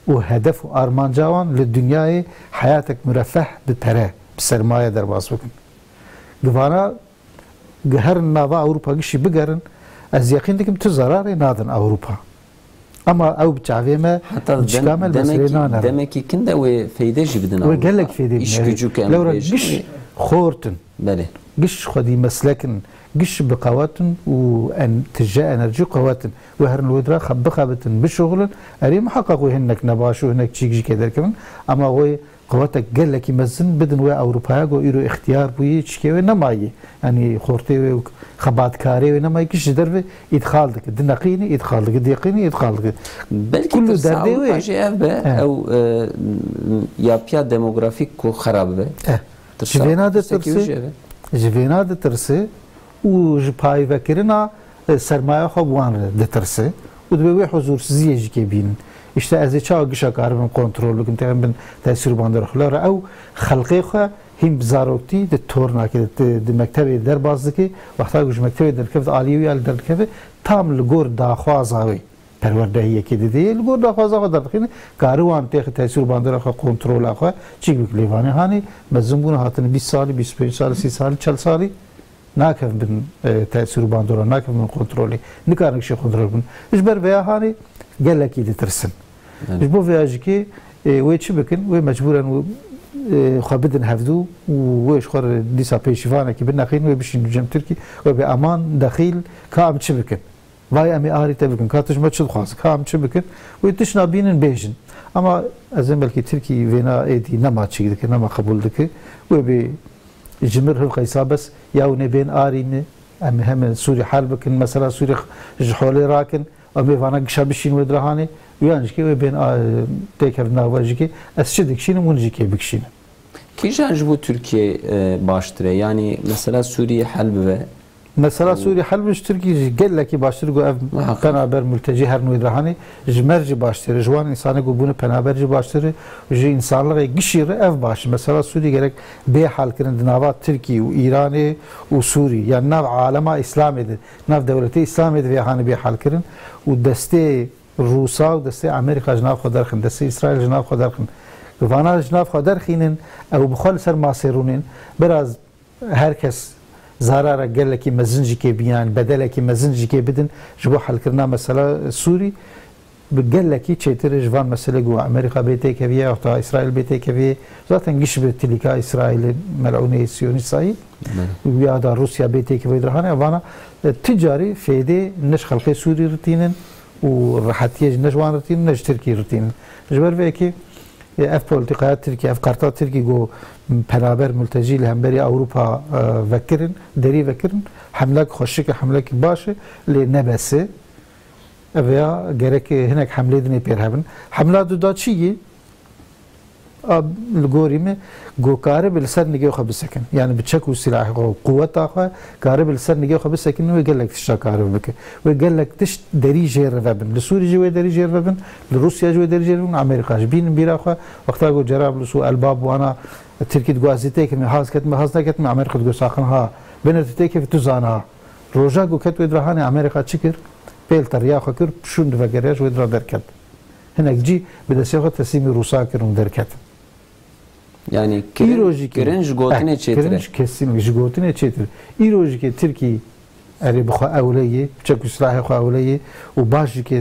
û hedef û armanca wan li dinyayê heyatek murefeh bi pere, bi sermaye derbas bikin. Givana gi herin nava Ewropa gişî bigerin, ez yeqîn dikim tu zararê nadin Ewropa. Ama ew bi çavê me, Heta bi çika dem-, me li demekî, meselê nanere. demekî kin de wê feyde jî bidin Wê Ewropa. gelek feyde Îş bidin. gücü ke em Lewra bêjin giş wê. xort in. Belê. Giş xwedî meslek in, giş bi qewet in û en-, tije enerjî qewet in. Wê herin wê dira xe-, bixebitin, bişuxulin. Erê muheqeq wê hinek nebaş û hinek çîk jî kê derkevin. Ama wê qewetek gelekî mezin bidin wê Ewropaya ku îro îxtiyar bûyî, çikê wê nemayî. Yanî xortê wê û xebatkarê wê nemayî, giş ji derve îdxal dike. Dineqînî îdxal dike, dêqînî îdxal dike. Belkî Kullu tirsa derdê Ewropa wê. jî ev be, Eh. ew, e, yapya demografîk ku xera bibe. Eh. Tirsa, Ji vêna de tirsek wî tirsi, jî ev e. ji vêna de tirsi û ji payvekirina, e, sermaya xwe bi wan re ditirse û dibe wê huzursiziyê jî kê bînin. Îşte ez ê çawa gişa karibim kontrol bikim, têxin bin tesîr û bandora xwe. Lewra ew xelqê xwe hîn bi zaroktî di tornakê de, di, di mektebê derbas dike, wexta ku ji mektebê derdikeve, di aliyê wî ya li derdikeve, tam li gor daxwaza wê. Perwerdehiyekê didê, li gor daxwaza xwe derdixîne, kari wan têxi tesîr û bandora xwe, kontrola xwe, çîk bik lêvanê hanê, mezin bûne, hatine bîst salî, bîst û pênc salî, sî salî, çel salî, nakevin bin, e, tesîr û bandora, nakevin bin kontrolê, nikarin kişî kontrol bin. Ji ber vêya hanê gelekî ditirsin. Yani. Ji bo vêya jî kê, e, wê çi bikin? Wê mecbûren wê, e, xwe bidin hevdû û wê ji xwe re dîsa pêşîvanekî bineqîn, wê bişîn cem Tirkî, wê bê aman dexîl, ka em çi bikin? Vay em ê arî te bikin, ka tu ji me çi dixwazî, ka em çi bikin? Wê tişna bînin bêjin. Ama ez ê belkî Tirkî vêna êdî nema çîk dike, nema qebûl dike. Wê bê ji mir hiv qeysa bes ya hûn ê bên arî me, em ê heme Sûrî hel bikin, mesela Sûrî ji holê rakin, em ê vana gişa bişîn wê dirahanê, û yan jî kê wê bên a, têkevin nava jî kê ez çi dikişînim, hûn jî kê bikişînin. Kîjan ji bo Tirkiyê, e, baştir e? Yanî mesela Sûriyê hel bibe. Mesela Sûriyê hel bibe ji Tirkiyê jî gelekî baştir, ku ev Muhakkak. penaber multecî her nû de hanê, ji me re jî baştir e, ji wan însanê ku bûne penaber jî baştir e, ji însanlixê gişî re ev baş e. Mesela Sûriyê gerek bê helkirin di nava Tirkî û Îranê û Sûrî, yan nav alema Îslamê de, nav dewletê Îslamê de vê hanê bê helkirin û destê Rûsa û destê Amerîka ji nav xwe derxin, destê Îsraîl ji nav xwe derxin. Vana ji nav xwe derxînin, ew bi xwe li ser masê rûnên. Biraz her kes zarara gelekî mezin jî kê biyan, bedelekî mezin jî kê bidin, ji bo helkirina mesela Sûrî bi gelekî çêtir e ji van meselê ku Amerîka bê têkeviye, ya da Îsraîl bê têkeviye. Zaten giş bi tilîka Îsraîlê, melûnê Siyonîst sayî, Belê. ya da Rûsya bê têkevê dirhane, vana, e, ti carî fêdê ne ji xelkê Sûrî re tînin û rehetiyê jî ne ji wan re tînin, ne ji Tirkî re tînin. Ji ber vê yekê, e, ev polîtîkaya Tirkî, ev karta Tirkî ku penaber, multecî li hemberî Ewropa, e, vekirin, derî vekirin, hemlek xweşik e, hemlek baş e, lê ne bes e. Ev ya gerek hinek hemlê dinê pêr hebin. Hemla duda çi ye? A, li gorî min, ku karibe li ser nigê xwe bisekin. Yani bi çek û silahê xwe û quweta xwe karibe li ser nigê xwe bisekin, wê gelek tişta karibe bike. Wê gelek tişt derî jê re vebin. Li Sûrî jî wê derî jê re vebin, li Rûsya jî wê derî jê re vebin, Amerîka jî. Bînin bîra xwe, wexta ku Cerablus û Elbab wana Tirkî digot ez ê têkevim, hez ketime, hez neketime, Amerîka digot saxin ha, bine tu têkevî, tu zana ha. Roja ku ket wê dira hanê Amerîka çi kir? Pêl te riya xwe kir, şûn divegeriya ji wê dira derket. Hinek cî bi destê xwe teslîmî Rûsa kirin û derketin. Yani kirin, Îro jî kirin, kirin ji gotinê eh, çêtir e. Kirin kesin ji gotinê çêtir. Îro jî ke Tirkî erê bi xwe ewle yê, çek û silahê xwe ewle yê û baş jî ke, e,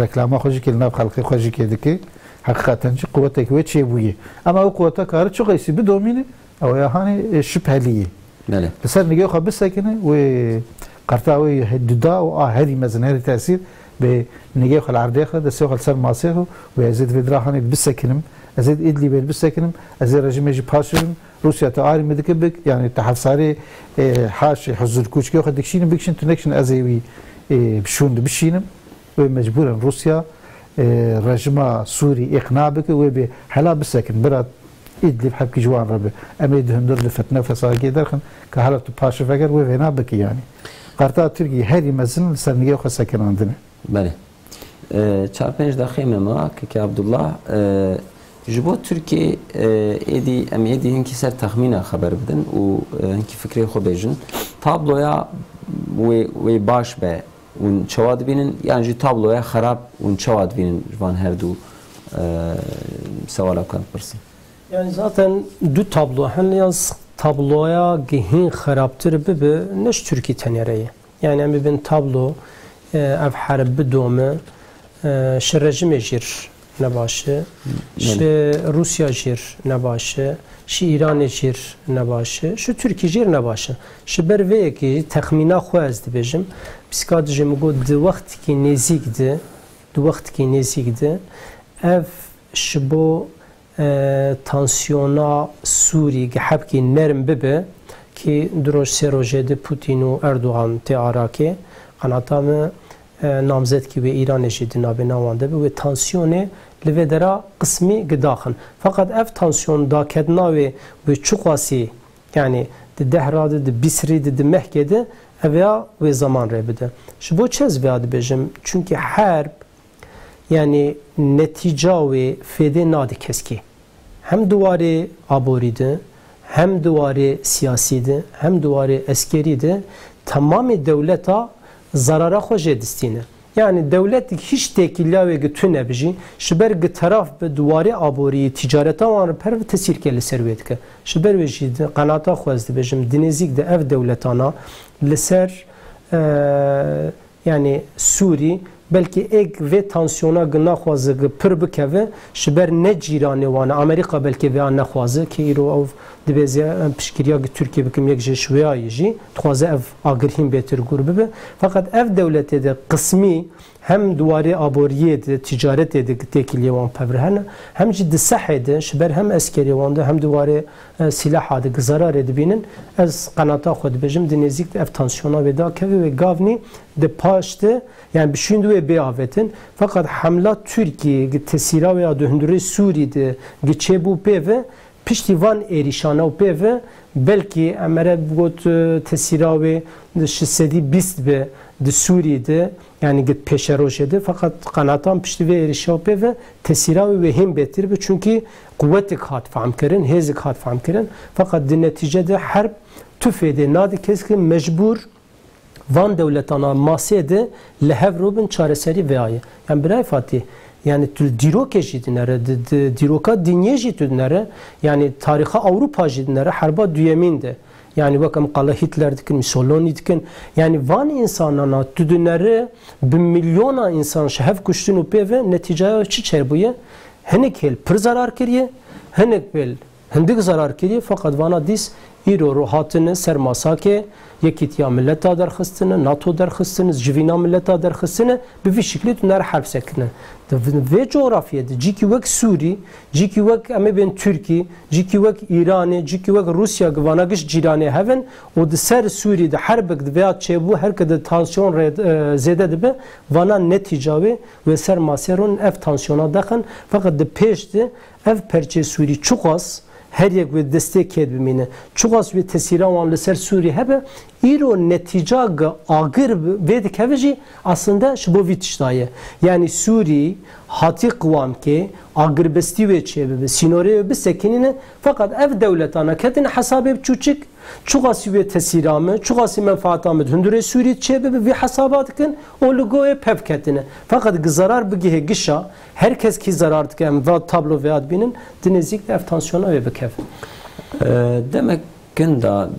reklama xwe jî ke li nav xelkê xwe jî ke dike, heqîqeten jî quwetek wê çêbûye. Ema ew quweta kare çi qeysî bidomîne, ew ya hanê, e, şibhelî yê. Belê. Li ser nigê xwe bisekine, wê qerta wê he-, duda û a herî mezin, herî tesîr, bê nigê xwe li erdê xwe, destê xwe li ser masê xwe, wê ez ê di vê dira hanê bisekinim, ez ê di Îdlîbê bisekinim, ez ê rejîmê jî paşirim, Rûsya tu arî min dike bik, yani tu hefsarê, e, haşê huzur kûçkê xwe dikişînin, bikişin, tu nekişin, ez ê wî, e, bi şûn de bişînim. Wê mecbûren Rûsya, e, rejima Sûrî îqna bike, wê bê hela bisekin, bira Îdlîb hepkî ji wan re be. Em ê di hundir li fitne fesadkê derxin, ka hela tu paşiv veger, wê vêna bike yani. Qarta Tirkî herî mezin li ser nigê xwe sekinandine. Belê. E, çar pênc deqê me ma, Keke Abdullah, e, ji bo Tirkiyê, e, êdî, em êdî hinkî ser texmîna xeber bidin û, e, hinkî fikrê xwe bêjin. Tabloya wê, wê baş be, hûn çawa dibînin? Yan jî tabloya xerab hûn çawa dibînin ji van her du, e, sewala ku em pirsin? Yani zaten du tablo hene, yalnız tabloya gihîn xerabtir bibe, ne ji Tirkî tenê re ye. Yani em bibin tablo, e, ev herb bidome, e, şi rejimê jîr nebaş e, şi Rûsya jîr nebaş e, şi Îranê jîr nebaş e, şi Tirkî jîr nebaş e. Ji ber vê yekê texmîna xwe ez dibêjim, psîka dijî min got di wextekî nêzîk de, di wextekî nêzîk de ev ji bo e, tansiyona Sûrî gi hebkî nerm bibe, kî du roj sê rojê di Putin û Erdogan tê arakê, qenata min, e, namzetkî wê Îranê jî di navbêna wan de be, wê tansiyonê li vê dera qismî gi daxin. Feqet ev tansiyon daketina wê, wê çiqasî, yani di deh ra di, di bîst rî di, di mehkê di, ev ya wê zaman rê bide. Ji bo çi ez vêya dibêjim? Çunkî herb, yani netîca wê fêdê nade keskî. Hem di warê aborî de, hem di warê siyasî de, hem di warê eskerî de temamê dewleta zarara xwe jê distîne. Yani dewlet hîç têkiliya wê gi tune bijî, ji ber gi teraf bi di warê aborî, ticareta wan re per bi tesîrke li ser wê dike. Ji ber wê jî di qenata xwe ez dibêjim, di nêzîk de ev dewletana li ser, e, Yani Sûrî belkî êk vê tansiyona gi naxwaze gi pir bikeve, ji ber ne cîranê wan e. Amerîka belkî vêya nexwaze, kê îro ew dibêje em piştgiriya gi Tirkiyê bikim, yek jê ji wêyayê jî dixwaze ev agir hîn bêtir gûr bibe. Feqet ev dewletê de qismî hem di warê aboriyê de, ticaretê de gi têkiliyê wan pevre hene, hem jî di sehê de, ji ber hem eskerê wan de, hem di warê, e, silaha de gi zerarê dibînin. Ez qenata xwe dibêjim, di nêzîk de ev tansiyona wê dakeve, wê gavnî di paş de, yani bi şûn de wê bê avêtin. Feqet hemla Tirkiyê gi tesîra wê ya di hundirê Sûrî de gi çêbû pê ve, piştî van êrîşana û pê ve, belkî em ere bigot, e, tesîra wê di şeş sedî bîst be di Sûrî de, yani gi pêşerojê de. Feqet qenatan piştî vê êrîşa û pê ve tesîra wê wê hîn bêtir be, çunkî quwetik hat fehmkirin, hêzik hat fehmkirin. Feqet di netîce de herb tu fêdê nade keskî, mecbûr van dewletana masê de li hev rûbin, çareserî vêya ye. Yani birayê Fatîh, yani tu li dîrokê jî dinere, di, di dîroka dinyê jî tu dinere, yani tarîxa Ewropa jî dinere, herba duyemîn de. Yani wek em qala Hitler dikin, Mussolini dikin. Yani van însanana tu dinere bi milyona însan ji hev kuştin û pê ve netîcaya çi çêbûye? Hinek hêl pir zarar kiriye, hinek hêl hindik zarar kiriye, feqet vana dîs Îro ro hatine ser masakê, Yekîtiya Mileta derxistine, nato derxistine, civîna mileta derxistine, bi vî şiklî tu nere herb sekine. Di vê coğrafyê de cîkî wek Sûrî, cîkî wek em ê bên Tirkî, cîkî wek Îranê, cîkî wek Rûsya, gi vana giş cîranê hev in û di ser Sûrî de herbek di vêya çêbû, her ke di tansiyon rê, e, zêde dibe, vana netîca wê, wê ser masê ron ev tansiyona dexin. Feqet di pêş de ev perçê Sûrî çiqas her yek wê destê kêt bimîne, çiqas wê tesîra wan li ser Sûrî hebe, îro netîca gi agir bi-, vê dikeve jî aslında ji bo vî tişta ye. Yanî Sûrî hatî qiwamkê agirbestî wê çêbibe, sînorê wê bisekinîne, feqet ev dewletana ketine hesabê bi çûçik, çiqasî wê tesîra me, çiqasî menfaata me di hundirê Sûrî çêbibe, vî hesaba dikin û li goyê pev ketine. Feqet gi zarar bigihê gişa, her kes kî zarar dike, em va tablo vêya dibînin, di nêzîk de ev tansiyona wê bikeve. E, demek kin da,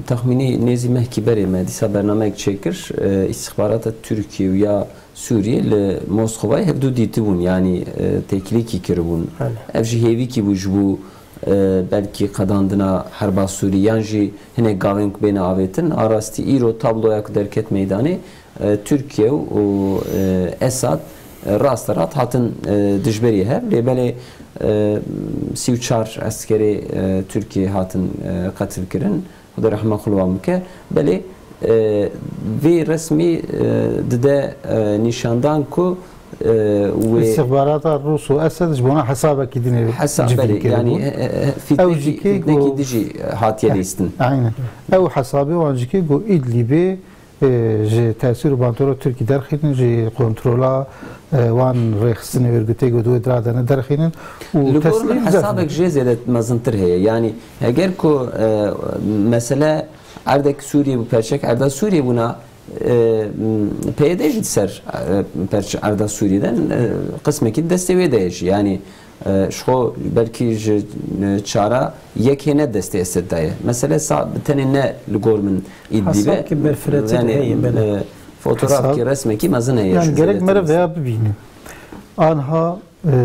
texmînî nêzî mehkî berê me dîsa bernameyek çêkir, e, îstixbarata Tirkiye û ya Sûriyê li Moskovayê hevdû dîtibûn, yanî, e, têkilîkî kiribûn. Belê. Ev jî hêvîkî bû ji bo, e, belkî qedandina herba Sûrî yan jî hinek gavên ku bêne avêtin. A rastî îro tabloya ku derket meydanê, e, Tirkiye û, e, Esad, e, raste rast hatin, e, dijberî hev. Lê belê, e, sî û çar eskerê, e, Tirkiyê hatin, e, qetilkirin. Xuda rehma xwe li wan bike. Belê, e, vê resmî, e, dide, e, nîşandan ku, e, wê Îstixbarata Rûs û Esed ji bona hesabekî dinê Hesa-, civîn belê, kiribû. Yanî, e, e, e, Ew fîtnekî, jî kê fîtnekî ku dijî hatiye Heh, lîstin. Aynen. Ew hesabê wan jî kê ku Îdlîbê, e, ji tesîr û bantora Tirkî derxînin, ji kontrola, e, wan rêxistinê örgütê ku di wê dira de ne derxînin û Li gor min teslîm hesabek jê zêde mezintir heye. Yanî heger ku, e, mesele erdek Sûriyê bû, perçek erda Sûriyê bûna, e, PYD jî di ser, e, perç-, erda Sûriyê de, e, qismekî destê wê de ye jî. Yanî, e, ji xwe belkî ji, e, çara yek hê ne destê Esed de ye. Mesele sa bi tenê ne li gor min Îdlîb e. Hesabekî berfirehtir Yanî, heye, belê. e, fotoğrafkî, Hesab- resmekî mezin heye Yani ji gerek zêdetir mere mesela. veya bibînin. Anha, e,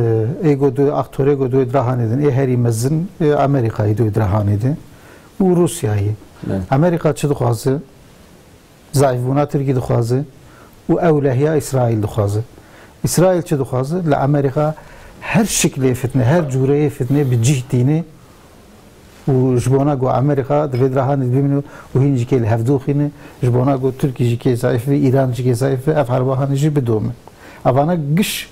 ê go du aktorê go du drahanê din, ê herî mezin, e, Amerîkayê du drahanê din û Rûsyayê. Evet. Amerîka çi dixwaze? Zayîfbûna Tirkî dixwaze û ewlehiya Îsraîl dixwaze. Îsraîl çi dixwaze? Li Amerîka her şiklê fitne, her cûreyê fitne bi cih tîne û ji bona ku Amerîka di vê dirahanê de bimîne û hîn jî kê li hevdû xîne, ji bona ku Tirkî jî kê zayîf be, Îran jî kê zayîf be, ev herbahanê jî bidome. Evana giş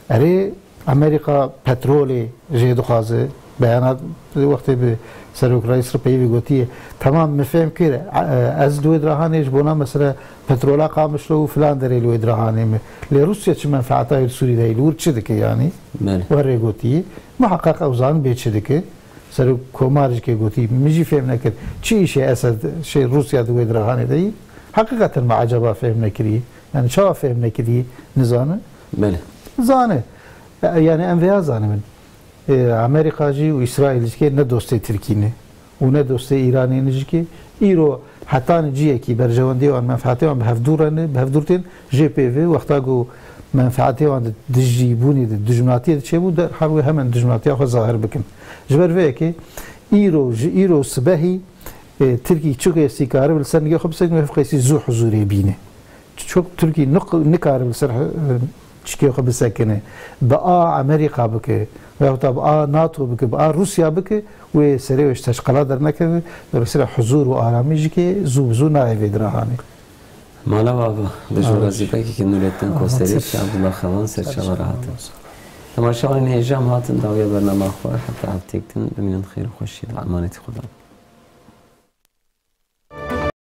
Erê, Amerîka petrolê jê dixwaze. Beyana wextê bi Serok Reîs re peyivî gotiye, Temam, min fêm kir, e, ez li wê dirahanê ji bona mesela petrola Qamişlo û filan derê li wê dirahanê me. Lê Rûsya çi menfeeta wê di Sûrî de heye? Li wir çi dike yanî? Belê. We rê gotiye. Muheqeq ew zanin bê çi dike. Serok Komar jî kê gotî, min jî fêm nekir. Çi îşê Esed, şey, Rûsya di wê dirahanê de yî? Heqîqeten me ecaba fêm nekirî? Yani çawa fêm nekirî? Nizane? Belê. Zane. E, yani em vêya zanibin. E, Amerîka jî û Îsraîl jî kê ne dostê Tirkî ne û ne dostê Îranê ne jî kê. Îro hetanî ciyekî berjewendiyê wan, menfeetê wan bi hevdû re ne, bi hevdûr tên. Jê pê ve wexta ku menfeetê wan di dijîbûnê de, dijminatiyê de çêbû, derhal wê hemen dijminatiya xwe zahir bikin. Ji ber vê yekê îro, ji îro sibehî, e, Tirkî çi qeysî karibe li ser nigê xwe bisekine, wê qeysî zû huzûrê bîne. Çok Tirkî nik-, nikaribe li ser, e, çikê xwe bisekine. Bi a Amerîka bike, veyahût da bi a nato bike, bi a Rûsya bike, wê serê wê ji teşqela dernekeve, dolayısıyla huzûr û aramî jî kê zû bi zû nayê vê dirahanê. Mala we ava, dijwara Ava. Zîpekekî Nûrettin Ava, Kosterî, ser- Abdullah Xewan, ser- serçava rahat e. Temaşevanên hêja em hatin dawiya bernama xwe, heta heftêk din, bimînin xêr û xweşî de, emanetî Xudan.